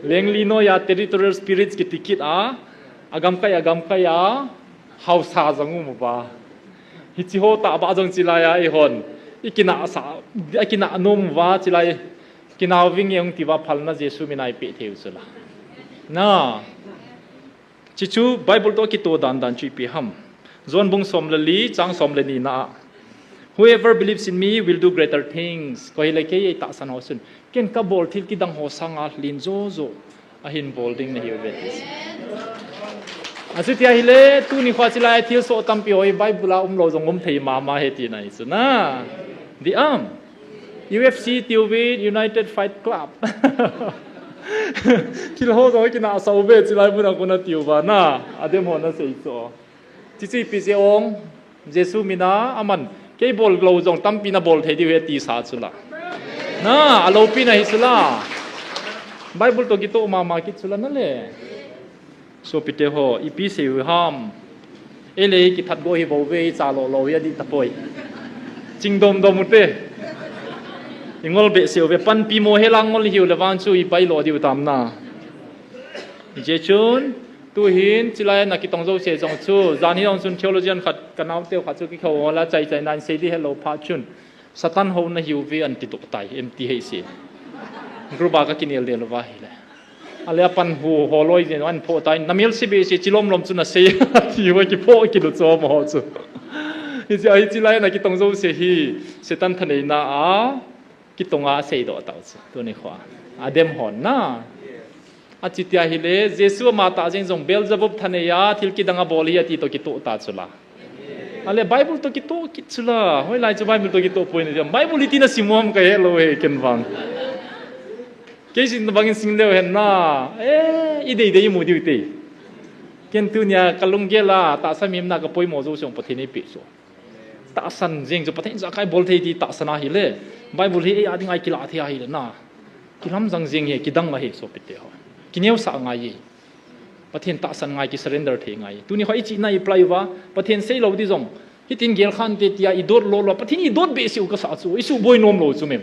Leng li noiya territorial spirits kiti kit a, agamkai agamkai a haosa jong um uva. Hiche ho tah ba jong chilai a eihon ikinah sa, ikinah nom uva, chilai kinah uving e hung tia phalna Jesu mina ipeh thei u chu la. Na. Hiche chu Bible toh kitoh dan dan chu ipi ham? John bung som le li, chang som le ni na a, "Whoever believes in me will do greater things." Koi hile kei eitahsan ho chun, ken kabol thil kidang ho sanga len jojo ahin bol ding nahiuve ti. Achuti ahile, tuni khoa chilai thilsoh tampi ho hi Bible a umlou jong um thei mama ahi tina ahi chu na. Di am. U F C tiuvin, United Fight Club. Thil ho jong kinah sa uve, chilai muna kona tiuva na. Adem ho nasei chu. Hiche chu ipi jeh ong, Jesu mina aman, kei bol lou jong tampi nabol thei diu ahi tisa chu la. Na, aloupina hi chu la. Bible toh kitoh mama kit chu la na le. Sopite ho, ipi sei u ham? Ei le kithat go hi bou ve, icha lou lou hi adih tapoi. Chingdom dom u te. Ingol behseh uve, panpi mo hela ngol hiu le vang chu ipai lou diu tam na. Hiche chun, tuhin, chilai a kitong jouse jong chu, jan hi jong chun theologian khat, kanaote khat chu kikhou ho la chai chai nan sei di helou phat chun, Satan houna hiuve anti doh tai, M T H C. Group a kakinel del uva ahile. Ale apan hu holoi jeng in anphoh tai, namel se behseh chilom lom chu nasei, ati uva kiphoh kilu chom ho chu. Hiche, hiche lai a kitong jouse hi, Satan thaneina a, kitonga aseidoh tau chu, tuni khoa. Adem hon na. Achuti ahile, Jesu amatah jeng jong Beelzebub thanei a, thil kidang abol ahi ati toh kitoh ta chu la. Ale Bible toh kitoh kit chu la, hoilai chu Bible toh kitoh poi nati ham. Bible iti na sim u ham kahe lou e ken vang. Kei sin bangin sim leu hen na. Eh, i deidei i mu diu te. Ken tunia kalunggel a, tahsa mihem na kapoimo jou song Pathen in eipeh chu. Tahsan jeng chu Pathen in jakai bol thei ti tahsan ahile. Bible hi ei a dinga i kilah thei ahile na. Kilamjang jeng hi, kidang ahi sopite ho. Kineosah ngai e. Pathen tahsan ngai, ki surrender thei ngai. Tuni kho i chihna i apply uva, Pathen seilou di jong. Hitin gel khante tia i dot lou lou, Pathen i dot behseh u kasah chu, i suboi nom lou chu mem.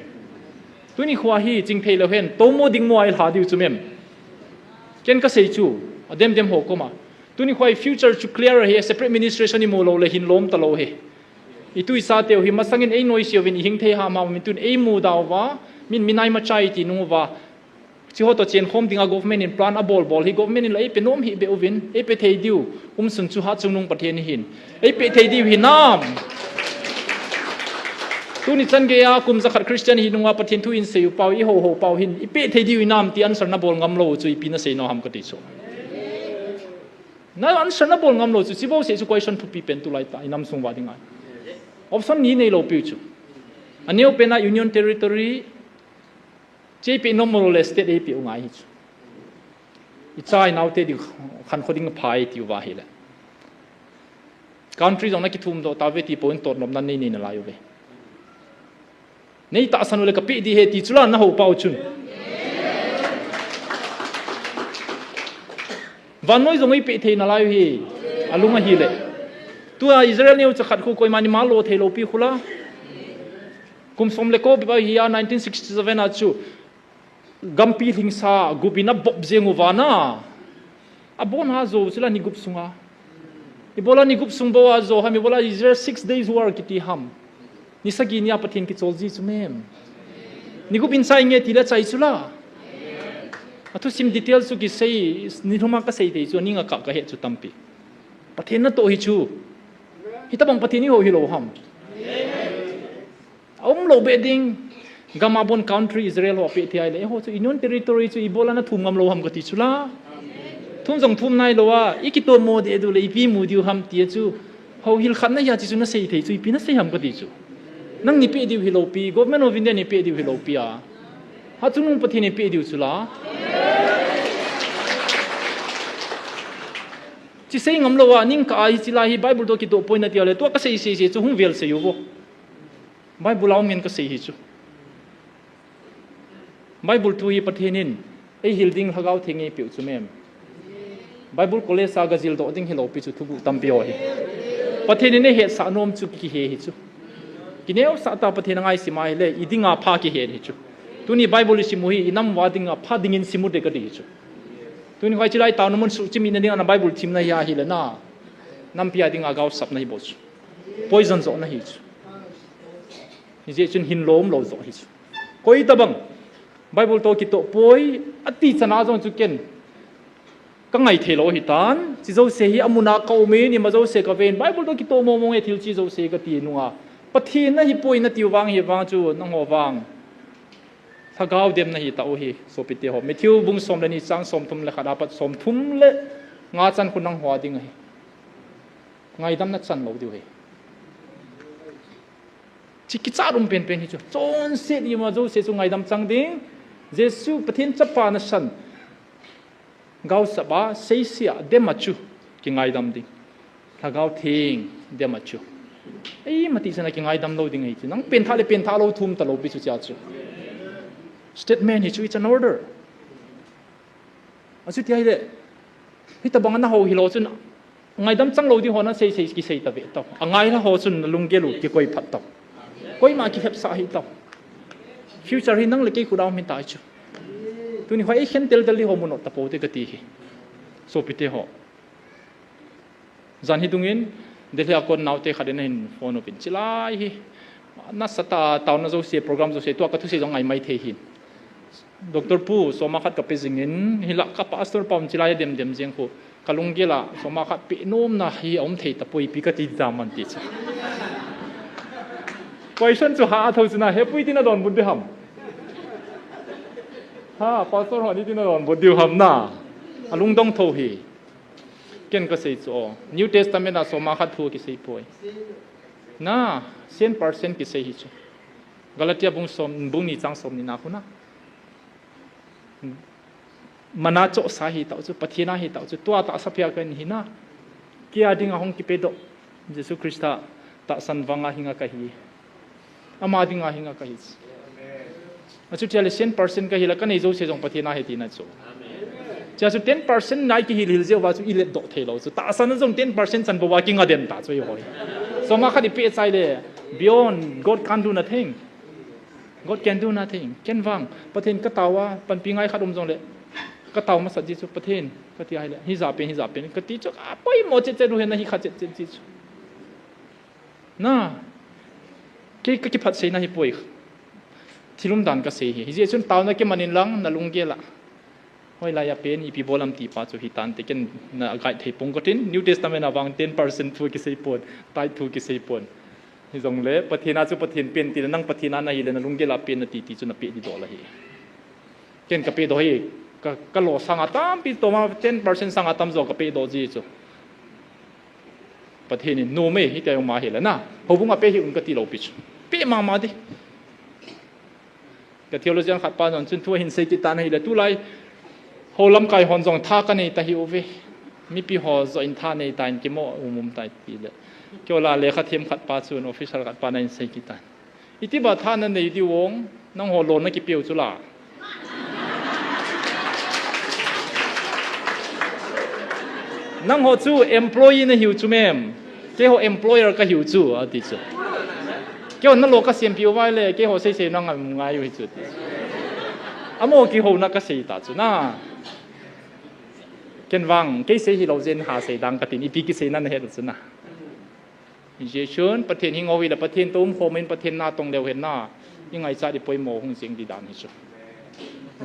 Tuni kho hi chingthei lou hen, tomo dingmo a i lha diu chu mem. Ken kasei chu, adem dem ho koma. Tuni kho hi future chu clear ahi, separate administration i mu lou le hin lom talou ahi. I tu i sa teu hi masangin ei noise uvin i hing thei ham ham uvin tun ei muda uva, min minai machai ti nung uva. Chiho toh chen khom dinga government in plan abol bol hi government in la eipe nom hih beh uvin, eipe thei diu, umsun chu Hatchungnung Pathen ahin. Eipe thei diu hinam. Tuni chan geiya kum jakhat Christian hi nunga Pathen thu in sei u pau, i ho ho pau hin, i pe thei diu hinam ti answer na bol ngam lou chu ipi na sei nau ham kati chu. Na answer na bol ngam lou chu, chibou seh chu question thupi pen tulai ta, i nam sung uva dinga. Option ni nei lou piu chu. Aneo pen a Union Territory, Che pe nom lou le state ei pe u ngai hi chu. I cha i nau te ding khan kho ding phai ti uva hile. Country jong na kithum doh ta ve ti pon tot nom na nei nei nalai uve. Nei tahsan u le ka pe di he ti chu la na ho pau chun. Vannoi jong ei pe thei nalai u hi. Alung ahile. Tua Israel neo cha khat khu koima ni ma lo thei lou pi khu la. Kum som le ko bep a hi a nineteen sixty-seven a chu gampi lhingsa gup in a bop jeng uva na. Abon a jo chu la ni gup sunga. Ibola ni gup sung bou a jo ham, ibola Israel six days war kiti ham. Ni sagi nia Pathen kichol ji chu mem. Ni gup in chai nge ti le chai chu la. Athusim detail chu kisei, ni lhuma kasei thei chu, ni nga ka kahe chu tampi. Pathen natoh hi chu. Hitabang Pathen i ho hi lou ham. Aum lou be ding. Gam a bon country Israel ho pe thei le. Ho chu Union Territory chu ibola na thum ngam lou ham kati chu la. Thum jong thum nai lou a. I kitomo de du le ipi mu diu ham ti chu. Ho hil khat na ya chi chu na sei thei chu ipi na sei ham kati chu. Nang ni pe diu hi lou pi. Government of India ni pe diu hi lou pi a. Hatchungnung Pathen ni pe diu chu la. Chi sei ngam lou a, ning ka a hi chi la hi Bible toh kitoh poi nati le. Tua kasei sei sei chu hung vel sei u vo. Bible a um ngen kasei hi chu. Bible thu hi Pathen in ei hil ding Lhagao Theng ei pe u chu mem. Bible college a ga jil doh ding hi lou pi chu thuguh tampi ho hi. Pathen in ei hetsah nom chu kihe hi chu. Kineosah ta Pathen a ngai sim a hile, i dinga pha kihe hi chu. Tuni Bible i sim u hi, i nam uva dinga pha dingin sim u de kati hi chu. Tuni kho hi chi lai tao na mun suh chim i na dinga na Bible thim na hi a hile na. Nampi a dinga gaosap na hi bou chu. Poison jo na hi chu. Hijeh chun hin lom lou jo hi chu. Koi tabang. Bible toh kitoh poi, ati chana jong chu ken. Ka ngai thei lou hi tan. Chi jouse hi amun a ka um in, ima jouse ka ve in. Bible toh kitoh mo mo nge thil chi jouse kati nunga. Pathen na hi poi nati u vang hi vang chu, nang ho vang. Lhagao dem na hi ta u hi, sopite ho. Matthew bung som le ni chang som thum le khat a pat som thum le nga chan khu nang ho a ding ahi. Ngaidam na chan lou diu hi. Chi kichat um pen pen hi chu. Chonset ima jouse chu ngaidam chang ding. Jesu Pathen chapa na san. Gaosap a, seisea, dem a chu. Kingaidam ding. Lhagao Theng, dem a chu. Ei, mati sana kingaidam lou ding hi chu. Nang pen tha le pen tha lou thum ta lou pi chu chia chu. Statement hi chu, it's an order. A chu ti hile. Hitabang na ho hi lou chun. Ngaidam chang lou ding ho na sei sei kisei ta ve tau. A ngai la ho chun na lunggel u kikoi phat tau. Koima kihepsah hi tau. Future hi nang le kei khut a um hi tai chu. Tuni ho ei khen tel tel di ho mu not ta pou te kati hi. Sopite ho. Jan hi dungin, Delhi a kon naute khat in ahin phone uvin. Chi lai hi. Nasatah a taona jouse, program jouse, tua ka thusei jong ngai mai thei hin. Doctor Pu, soma khat ka pe jingin, hilai ka pastor pa um chi lai a dem dem jeng khu. Ka lunggel a, soma khat pe nom na hi a um thei ta poi pi kati ta man ti chu. Question chu ha a tho chu na, he pui ti na donbut di ham. Ha, pastor ho ni ti na donbut di ham na. A lungdong tho hi. Ken kasei chu o. New Testament a soma khat thu kisei poi. Na, cent percent kisei hi chu. Galatia bung som, bung ni chang som ni na khu na. Mana chohsa hi tau chu, Pathen a hi tau chu, tua tahsa pia kan hi na. Kei a dinga hung kipedoh. Jesu Christa tahsan vanga hinga kahi. Ama dinga hinga kahi. Achu tia le cent percent kahi la kanei jouse jong Pathen a hi tina chu. Chia chu ten percent nai kihil hil jeh uva chu i let doh thei lou chu. Tahsan a jong ten percent chan bou a kinga den ta chu i hoi. Soma khat i pe chai le, beyond, God can do nothing. God can do nothing. Ken vang, Pathen ka tao a, panpi ngai khat um jong le, ka tao masat ji chu Pathen, ka ti a hi le, hi ja pen, hi ja pen, ka ti chu, a poimo chet chet u hen na hi khat chet chet ji chu. Na, kei ka kiphat sei na hi poi. Thil umdan ka sei hi. Hijeh chun taona kiman in lang, na lunggel a. Hoilai a pen, ipi bol am ti pa chu hi tan te ken na guide thei pong ko tin, New Testament a vang ten percent thu kisei pon, tithe thu kisei pon. Hi jong le, Pathen a chu Pathen pen ti le, nang Pathen a na hi le, na lunggel a pen na ti ti chu na pe di doh la hi. Ken ka pe doh hi, ka, ka lo sang a tampi toma ten percent sang a tam jo ka pe doh ji chu. Pathen in, "Nom e, hitia jong ma hi le na. Houbung a pe hi un," ka ti lou pi chu. Pe mama di. Ka theologian khat pa jong chun thu ahin sei kit tan ahi le, tulai ho lamkai hon jong tha ka nei ta hi uve. Mipi ho jo in tha nei ta in kimo um um tai ti le. Kei la lekha them khat pa chun officer khat pa na in sei kit tan. Iti ba tha na nei diu ong, nangho lo na kipeu chu la. Nangho chu employee na hiu chu mem. Keiho employer ka hiu chu, ati chu. Keiho na lo ka siampi u vai le, keiho sei sei na ngam ngai u hi chu, ati chu. Amo kihouna ka sei ta chu na. Ken vang, kei sei hi lo jen ha sei dang ka tin, ipi kisei na na het chu na. Hijeh chun, Pathen hi ngou hi le, Pathen toh um khom in, Pathen na tong leu hen na, i ngaichat i poimo hung jing di dan hi chu.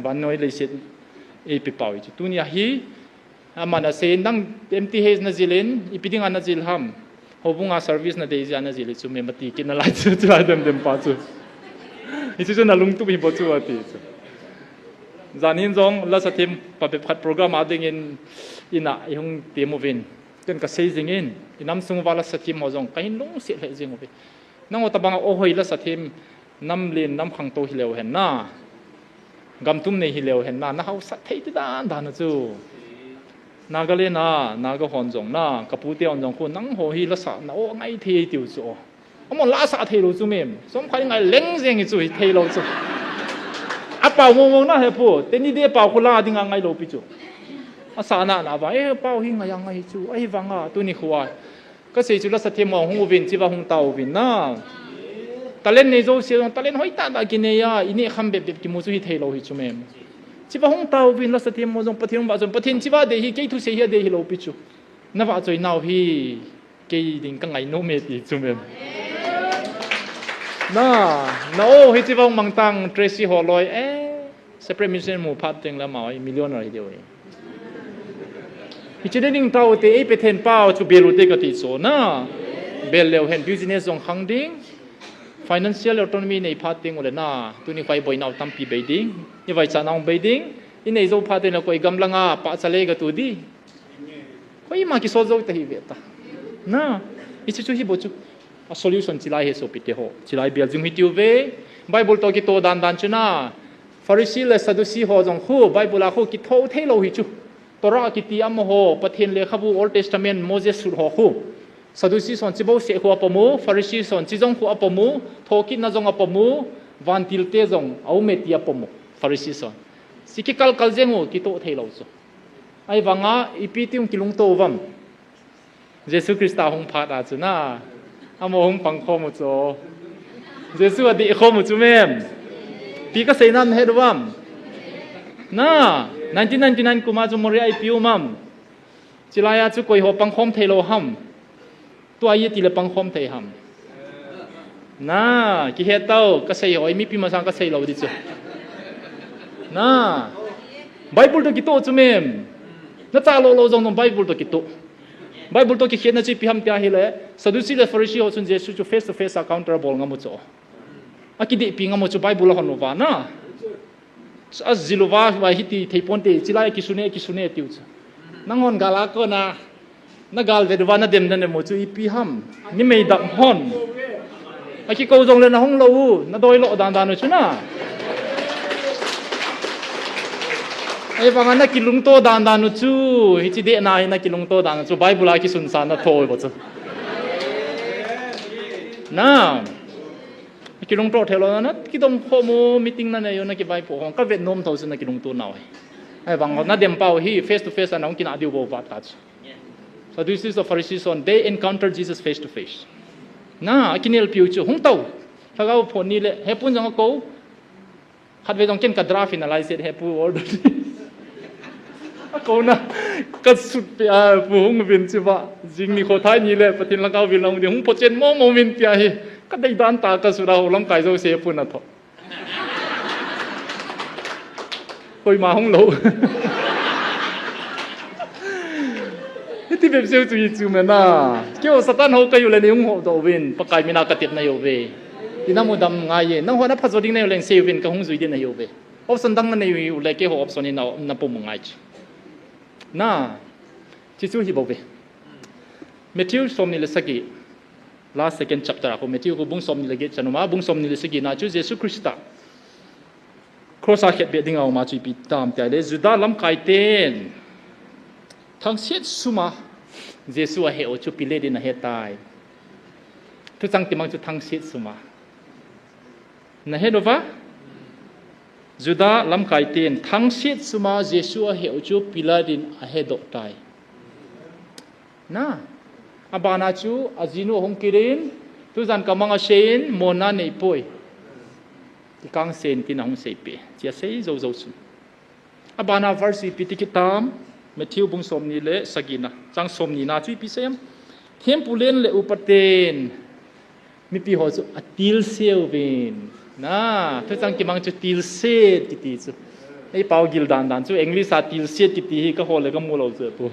Vannoi leiset ei pe pau hi chu. Tunia hi, aman asei, nang M T H na jil in, ipi dinga na jil ham. Houbung a service na dei jeh a na jil hi chu, mem ati kit na lai chu, chulai dem dem pa chu. Hichu chu na lungtup hi bou chu ati chu. Jan hin jong, lasa them, pa bep khat program a ding in, in a, i hung tem uvin. Ken ka sei jing in, i nam sung uva lasa them ho jong, ka hin lungset lheh jing uve. Nangho tabang a o hoi lasa them, nam len, nam khangtou hi leu hen na. Gam tum nei hi leu hen na, na hausat thei ti dan dan a chu. Nagaland a, Naga hon jong na, ka pu te hon jong khu, nangho hi lasa, na o ngai thei tiu chu o. Amon la sa thei lou chu mem. Som khai ngai leng jeng hi chu hi thei lou chu. A pau mong mong na he pu. Teni de pau khu la dinga ngai lou pi chu. A sa na na ba. Eh, pau hi ngai a ngai hi chu. Ahi vanga tuni khu a. Ka sei chu lasa them ho hung uvin chiva hung tao uvin na. Talent nei jouse jong talent hoi tah tah kinei a. I neh kham bep bep kimu chu hi thei lou hi chu mem. Chiva hung tao uvin lasa them ho jong Pathen hung vahchoi. Pathen chiva dei hi kei thusei hi adei hi lou pi chu. Na vahchoi nau hi. Kei ding ka ngainom e ti chu mem. Na, na o, hichi vang mang tang Tracy Holoi, eh, separate mission mu phat teng le amau hi millionaire hi diu hi. Hichi ding tao te, ei Pathen pau chu bel u te ka ti chu na. Bel leu hen business jong khang ding. Financial autonomy nei phat teng u le na, tuni khu a i boinau tampi bei ding. I vaichat nau bei ding. I nei jou phat teng le koi gam langa pahcha le ka tu di. Koima kisol jou ta hi ve ta. Na, hichi chu hi bou chu. A solution chilai he sopite ho. Chilai bel jing hi tiu ve. Bible toh kitoh dan dan chu na. Pharisee le Sadducee ho jong khu, Bible a khu kitoh thei lou hi chu. Torah kiti amaho, Pathen lekhabu Old Testament, Moses sut ho khu. Sadducee hon chi bou seh khu apomu, Pharisee hon chi jong khu apomu, thokitna jong apomu, vantil te jong, a um e ti apomu, Pharisee hon. Chi kikal kal jeng u, kitoh thei lou chu. Ahivanga, ipi ti hung kilungto uvam. Jesu Christa hung phat a chu na. Amaho hung pangkhom u chu. Jesu adih khom u chu mem. Pi ka sei nan het uvam. Na, nineteen ninety-nine kum a chu Moriah a ipi um am. Chilai a chu koi ho pangkhom thei lou ham. Tua i ti le pangkhom thei ham. Na, kihet tau, ka sei hoi, mipi masang ka sei lou di chu. Na, Bible toh kitoh chu mem. Na cha lou lou jong jong Bible toh kitoh. Bible toh kikhetna chu ipi ham tia hi le, Sadducee le Pharisee ho chun Jesu chu face to face a counter a bol ngam u chu. A kidehpi ngam u chu Bible a hon uva na. A jil uva, va hiti thei ponte, chilai a kisun e, kisun e tiu chu. Nanghon gal a kona, Na gal ve duva na dem na ne mu chu ipi ham. Ni mei dam hon. A ki ko jong le na hung lo u, na doi lo dan dan u chu na. Ei vanga na kilungto dan dan u chu, hichi de na hi na kilungto dan u chu, Bible a kisun sa na tho bo chu. Na. Kilungto thei lo na, kidong kho mu, meeting na ne yo na kivai po hong, ka vet nom tho chu na kilungto nau hi. Ei vang na dem pau hi, face to face a na hung kina diu bo va ta chu. Sadducees to Pharisees on, they encountered Jesus face to face. Na, a kinel piu chu, hung tau. Lhagao pho ni le, he pun jong a ko. Khat ve jong ken ka draft in a lai set he pu order. A ko na, ka sut pe a, pu hung vin chi va. Jing ni kho thai ni le, Pathen lhagao vil na hung di, hung pho chen mo mo vin tia hi. Ka dei dan ta ka sut a ho lamkai jo se pu na tho. Koima hung lo. Hiti bep seo chu hi chu me na. Keo Satan ho ka yu le nei hung ho do vin, Pakai mina ka tep na yo ve. Ina mu dam ngai ye. Nang ho na pha jo ding na yo leng seo vin ka hung jui din na yo ve. Option dang na nei u le ke ho option in na, na pu mu ngai chu. Na. Chi chu hi bo ve. Matthew som ni le sagi. Last second chapter a khu Matthew khu bung som ni le get chan uma, bung som ni le sagi na chu Jesu Christa. Cross a khet be ding a uma chu ipi tam tia le Judah lamkai ten. Thangsiet suma Jesu a he o chu Pilate in a he tai. Thu chang timang chu thangsiet suma. Na he dova? Judah lamkai ten thangsiet suma Jesu a he o chu Pilate in a he do tai. Na, a bana chu, a jinu hung kirin, tuzan ka mang a sein, mona nei poi. Ki kang sein tin a hung sei pe. Chia sei zo zo sun. A bana verse ipi ti kitam, Matthew bung som ni le sagi na, chang som ni na chu ipi sei am. Thempu len le upaten, Mipi ho chu a tilse uvin. Na, thu chang kimang chu tilse kiti chu. Ei pau gil dan dan chu English a tilse kiti hi ka ho le ka mu lo chu pu.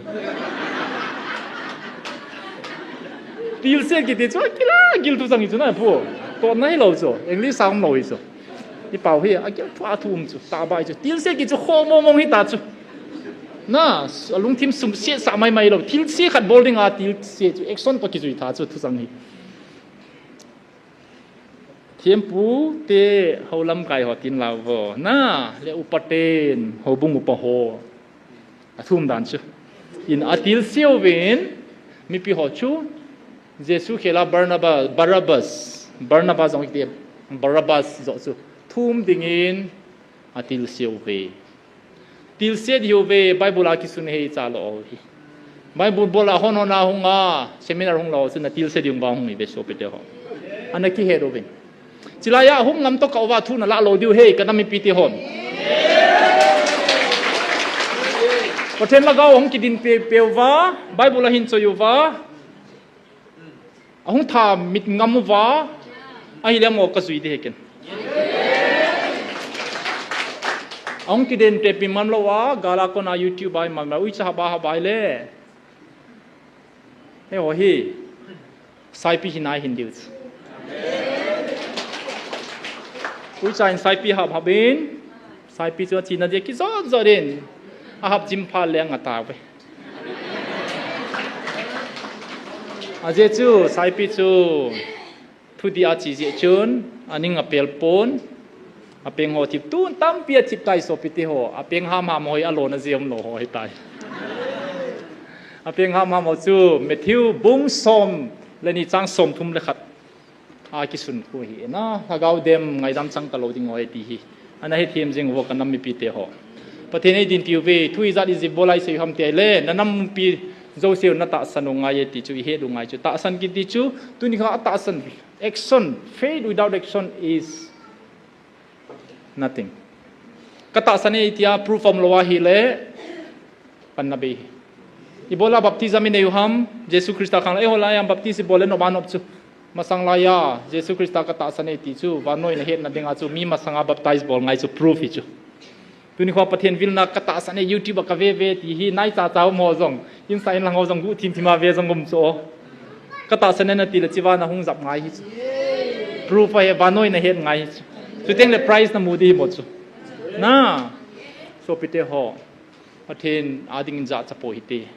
Tilse kiti chu a kila gil thu chang hi chu na pu. To na hi lo chu. English a um lo hi chu. Ei pau hi a gil thu a thu um chu. Ta bai chu. Tilse kiti chu ho mo mong hi ta chu. Na, a lungthim sum se sa mai mai lo. Tilse khat bol ding a tilse chu. Action to ki jui tha chu thu chang hi. Thempu te ho lamkai ho tin lau vo. Na, le upaten, ho bung upa ho. A thum dan chu. In a tilse uvin, mipi ho chu, Jesu khela Barnabas, Barabbas, Barnabas jong kiti, Barabbas jo chu. Thum dingin, a tilse uve. Tilse diu ve Bible a kisun hei cha lo hi. Bible bol a hon hon a hung a seminar hung lo chu na tilse diu va hung hi ve sopite ho. Ana kihe uvin. Chilai a hung ngam to ka uva thu na la lo diu hei ka nam mipi te hon. Pathen lhagao hung kidin pe pe uva, Bible a hin choi uva. Ahung tha mit ngam uva, ahile mo ka jui di he ken. Ahung kiden te pi mam lo a, gala kona YouTube ai mam lo, uicha haba haba le. He ho hi, saipi hi nai hin diu. Uicha in saipi hab habin, saipi chu china dia ki jot jot din, a hab jim pha le nga ta ve. Ajeh chu, saipi chu, thudi a chi jeh chun, a ning a pel pon, a peng ho thip tun tampi a thip tai sopite ho, a peng ham ham ho hi a lona jeh um lo ho hi tai. A peng ham ham ho chu, Matthew bung som le ni chang som thum le khat. A kisun khu hi na, lhagao dem ngaidam chang ta lo ding hoi ti hi. Ana hethem jing uvo ka nam mipi te ho. Pathen ei dinpi uve, thu ijat ijat bol a i sei u ham ti le, na nam mipi jouse u na tahsan u ngai e ti chu, i het u ngai chu. Tahsan kiti chu, tuni kha a tahsan, action, faith without action is nothing. Ka tahsan e tia proof um lo ahile, panna bei. Ibola baptism i nei u ham, Jesu Christa khang la, eiho lai a baptize bol le nop a nop chu. Masang lai a, Jesu Christa ka tahsan e ti chu, vannoi na hetna dinga chu, mi masanga baptize bol ngai chu, proof hi chu. Tuni kho Pathen vilna ka tahsan e YouTube a ka ve ve ti hi, nai cha cha um ho jong, insa inlang ho jong, gu thim thim a ve jong um chu. Ka tahsan e na ti le chiva na hung jap ngai hi chu. Proof a he, vannoi na het ngai hi chu. Chuteng le prize na mu di hi mo chu. Na, sopite ho. Pathen a dingin jachat po hite.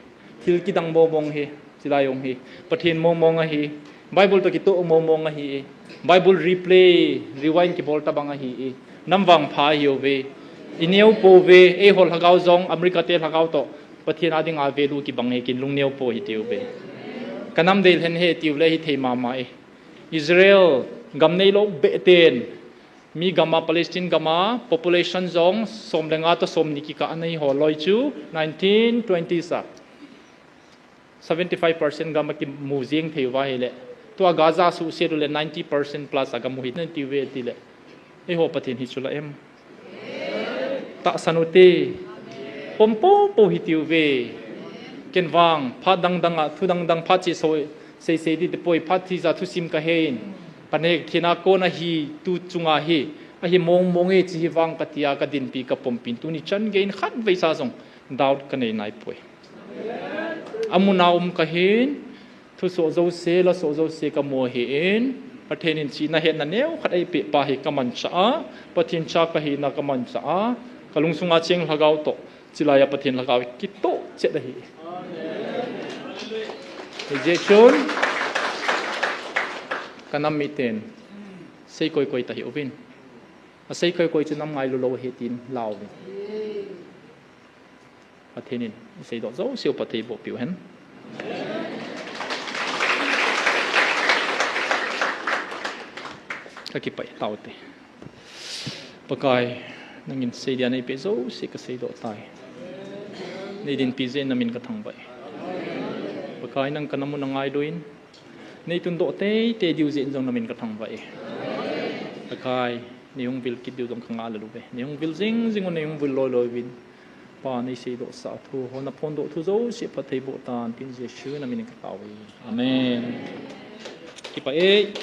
Thil kidang mong mong hi. Chilai jong hi Pathen mong mong ahi. Bible toh kitoh mong mong ahi. Bible replay, rewind kibol tabang ahi. Nam vangpha ahiuve. I neo pouve, eiho lhagao jong America te lhagao toh Pathen a dinga value kibang ahi, kin lungneo pou hitiuve. Ka nam deilhen ahi tiule hithei mama e. Israel gam neilou behten, mi gam a, Palestine gam a population jong som le nga toh som ni kikah ana hi ho loi chu nineteen twenties a seventy five percent gam a kimu jeng thei uva ahile, tua Gaza suhset ule ninety percent plus a gam u hi natiuve tile, eiho Pathen hi chu la em? Tahsan ute. Pom poupou hitiuve. Ken vang phat dangdang a thu dangdang phat cheh so seisei ding tapoi, phat thija thusim kahen. Ka neh thina kona hi tu chunga hi ahi mong mong e, chi hi vang katia ka dinpi ka pompin tuni chan geiyin khatvei sa jong doubt ka nei naipoi. Amun a um kahin, thusoh jouse, lasoh jouse kamu ahin, Pathen in chihna hetna neokhat eipeh pa hi kamanchah a, Pathen cha kahina kamanchah a, ka lungsunga cheng lhagao toh chilai a Pathen lhagao kitoh chet ahi. Hijeh chun ka nam miten sei koi koi tahih uvin. Asei koi koi chu nam ngailu lou ahi tin la uvin. Pathen in iseidoh jouseu phatthei boh piu hen. Ka kipah taute. Pakai, nangin seidia neipeh jouse kaseidoh tai. Neidinpi jeh in namin kathangvah e. Pakai, nang ka nam u nangailuin, neitundoh teitei diu jeh in jong namin kathangvah e. Pakai, neihung vil kit diu jong kangah lel uve. Neihung vil jing jing un, neihung vil loi loi uvin. Pa, neiseidohsah thu, ho naphondoh thu jouse phatthei boh tan tin Jesu namin in kataove. Amen. Kipah e.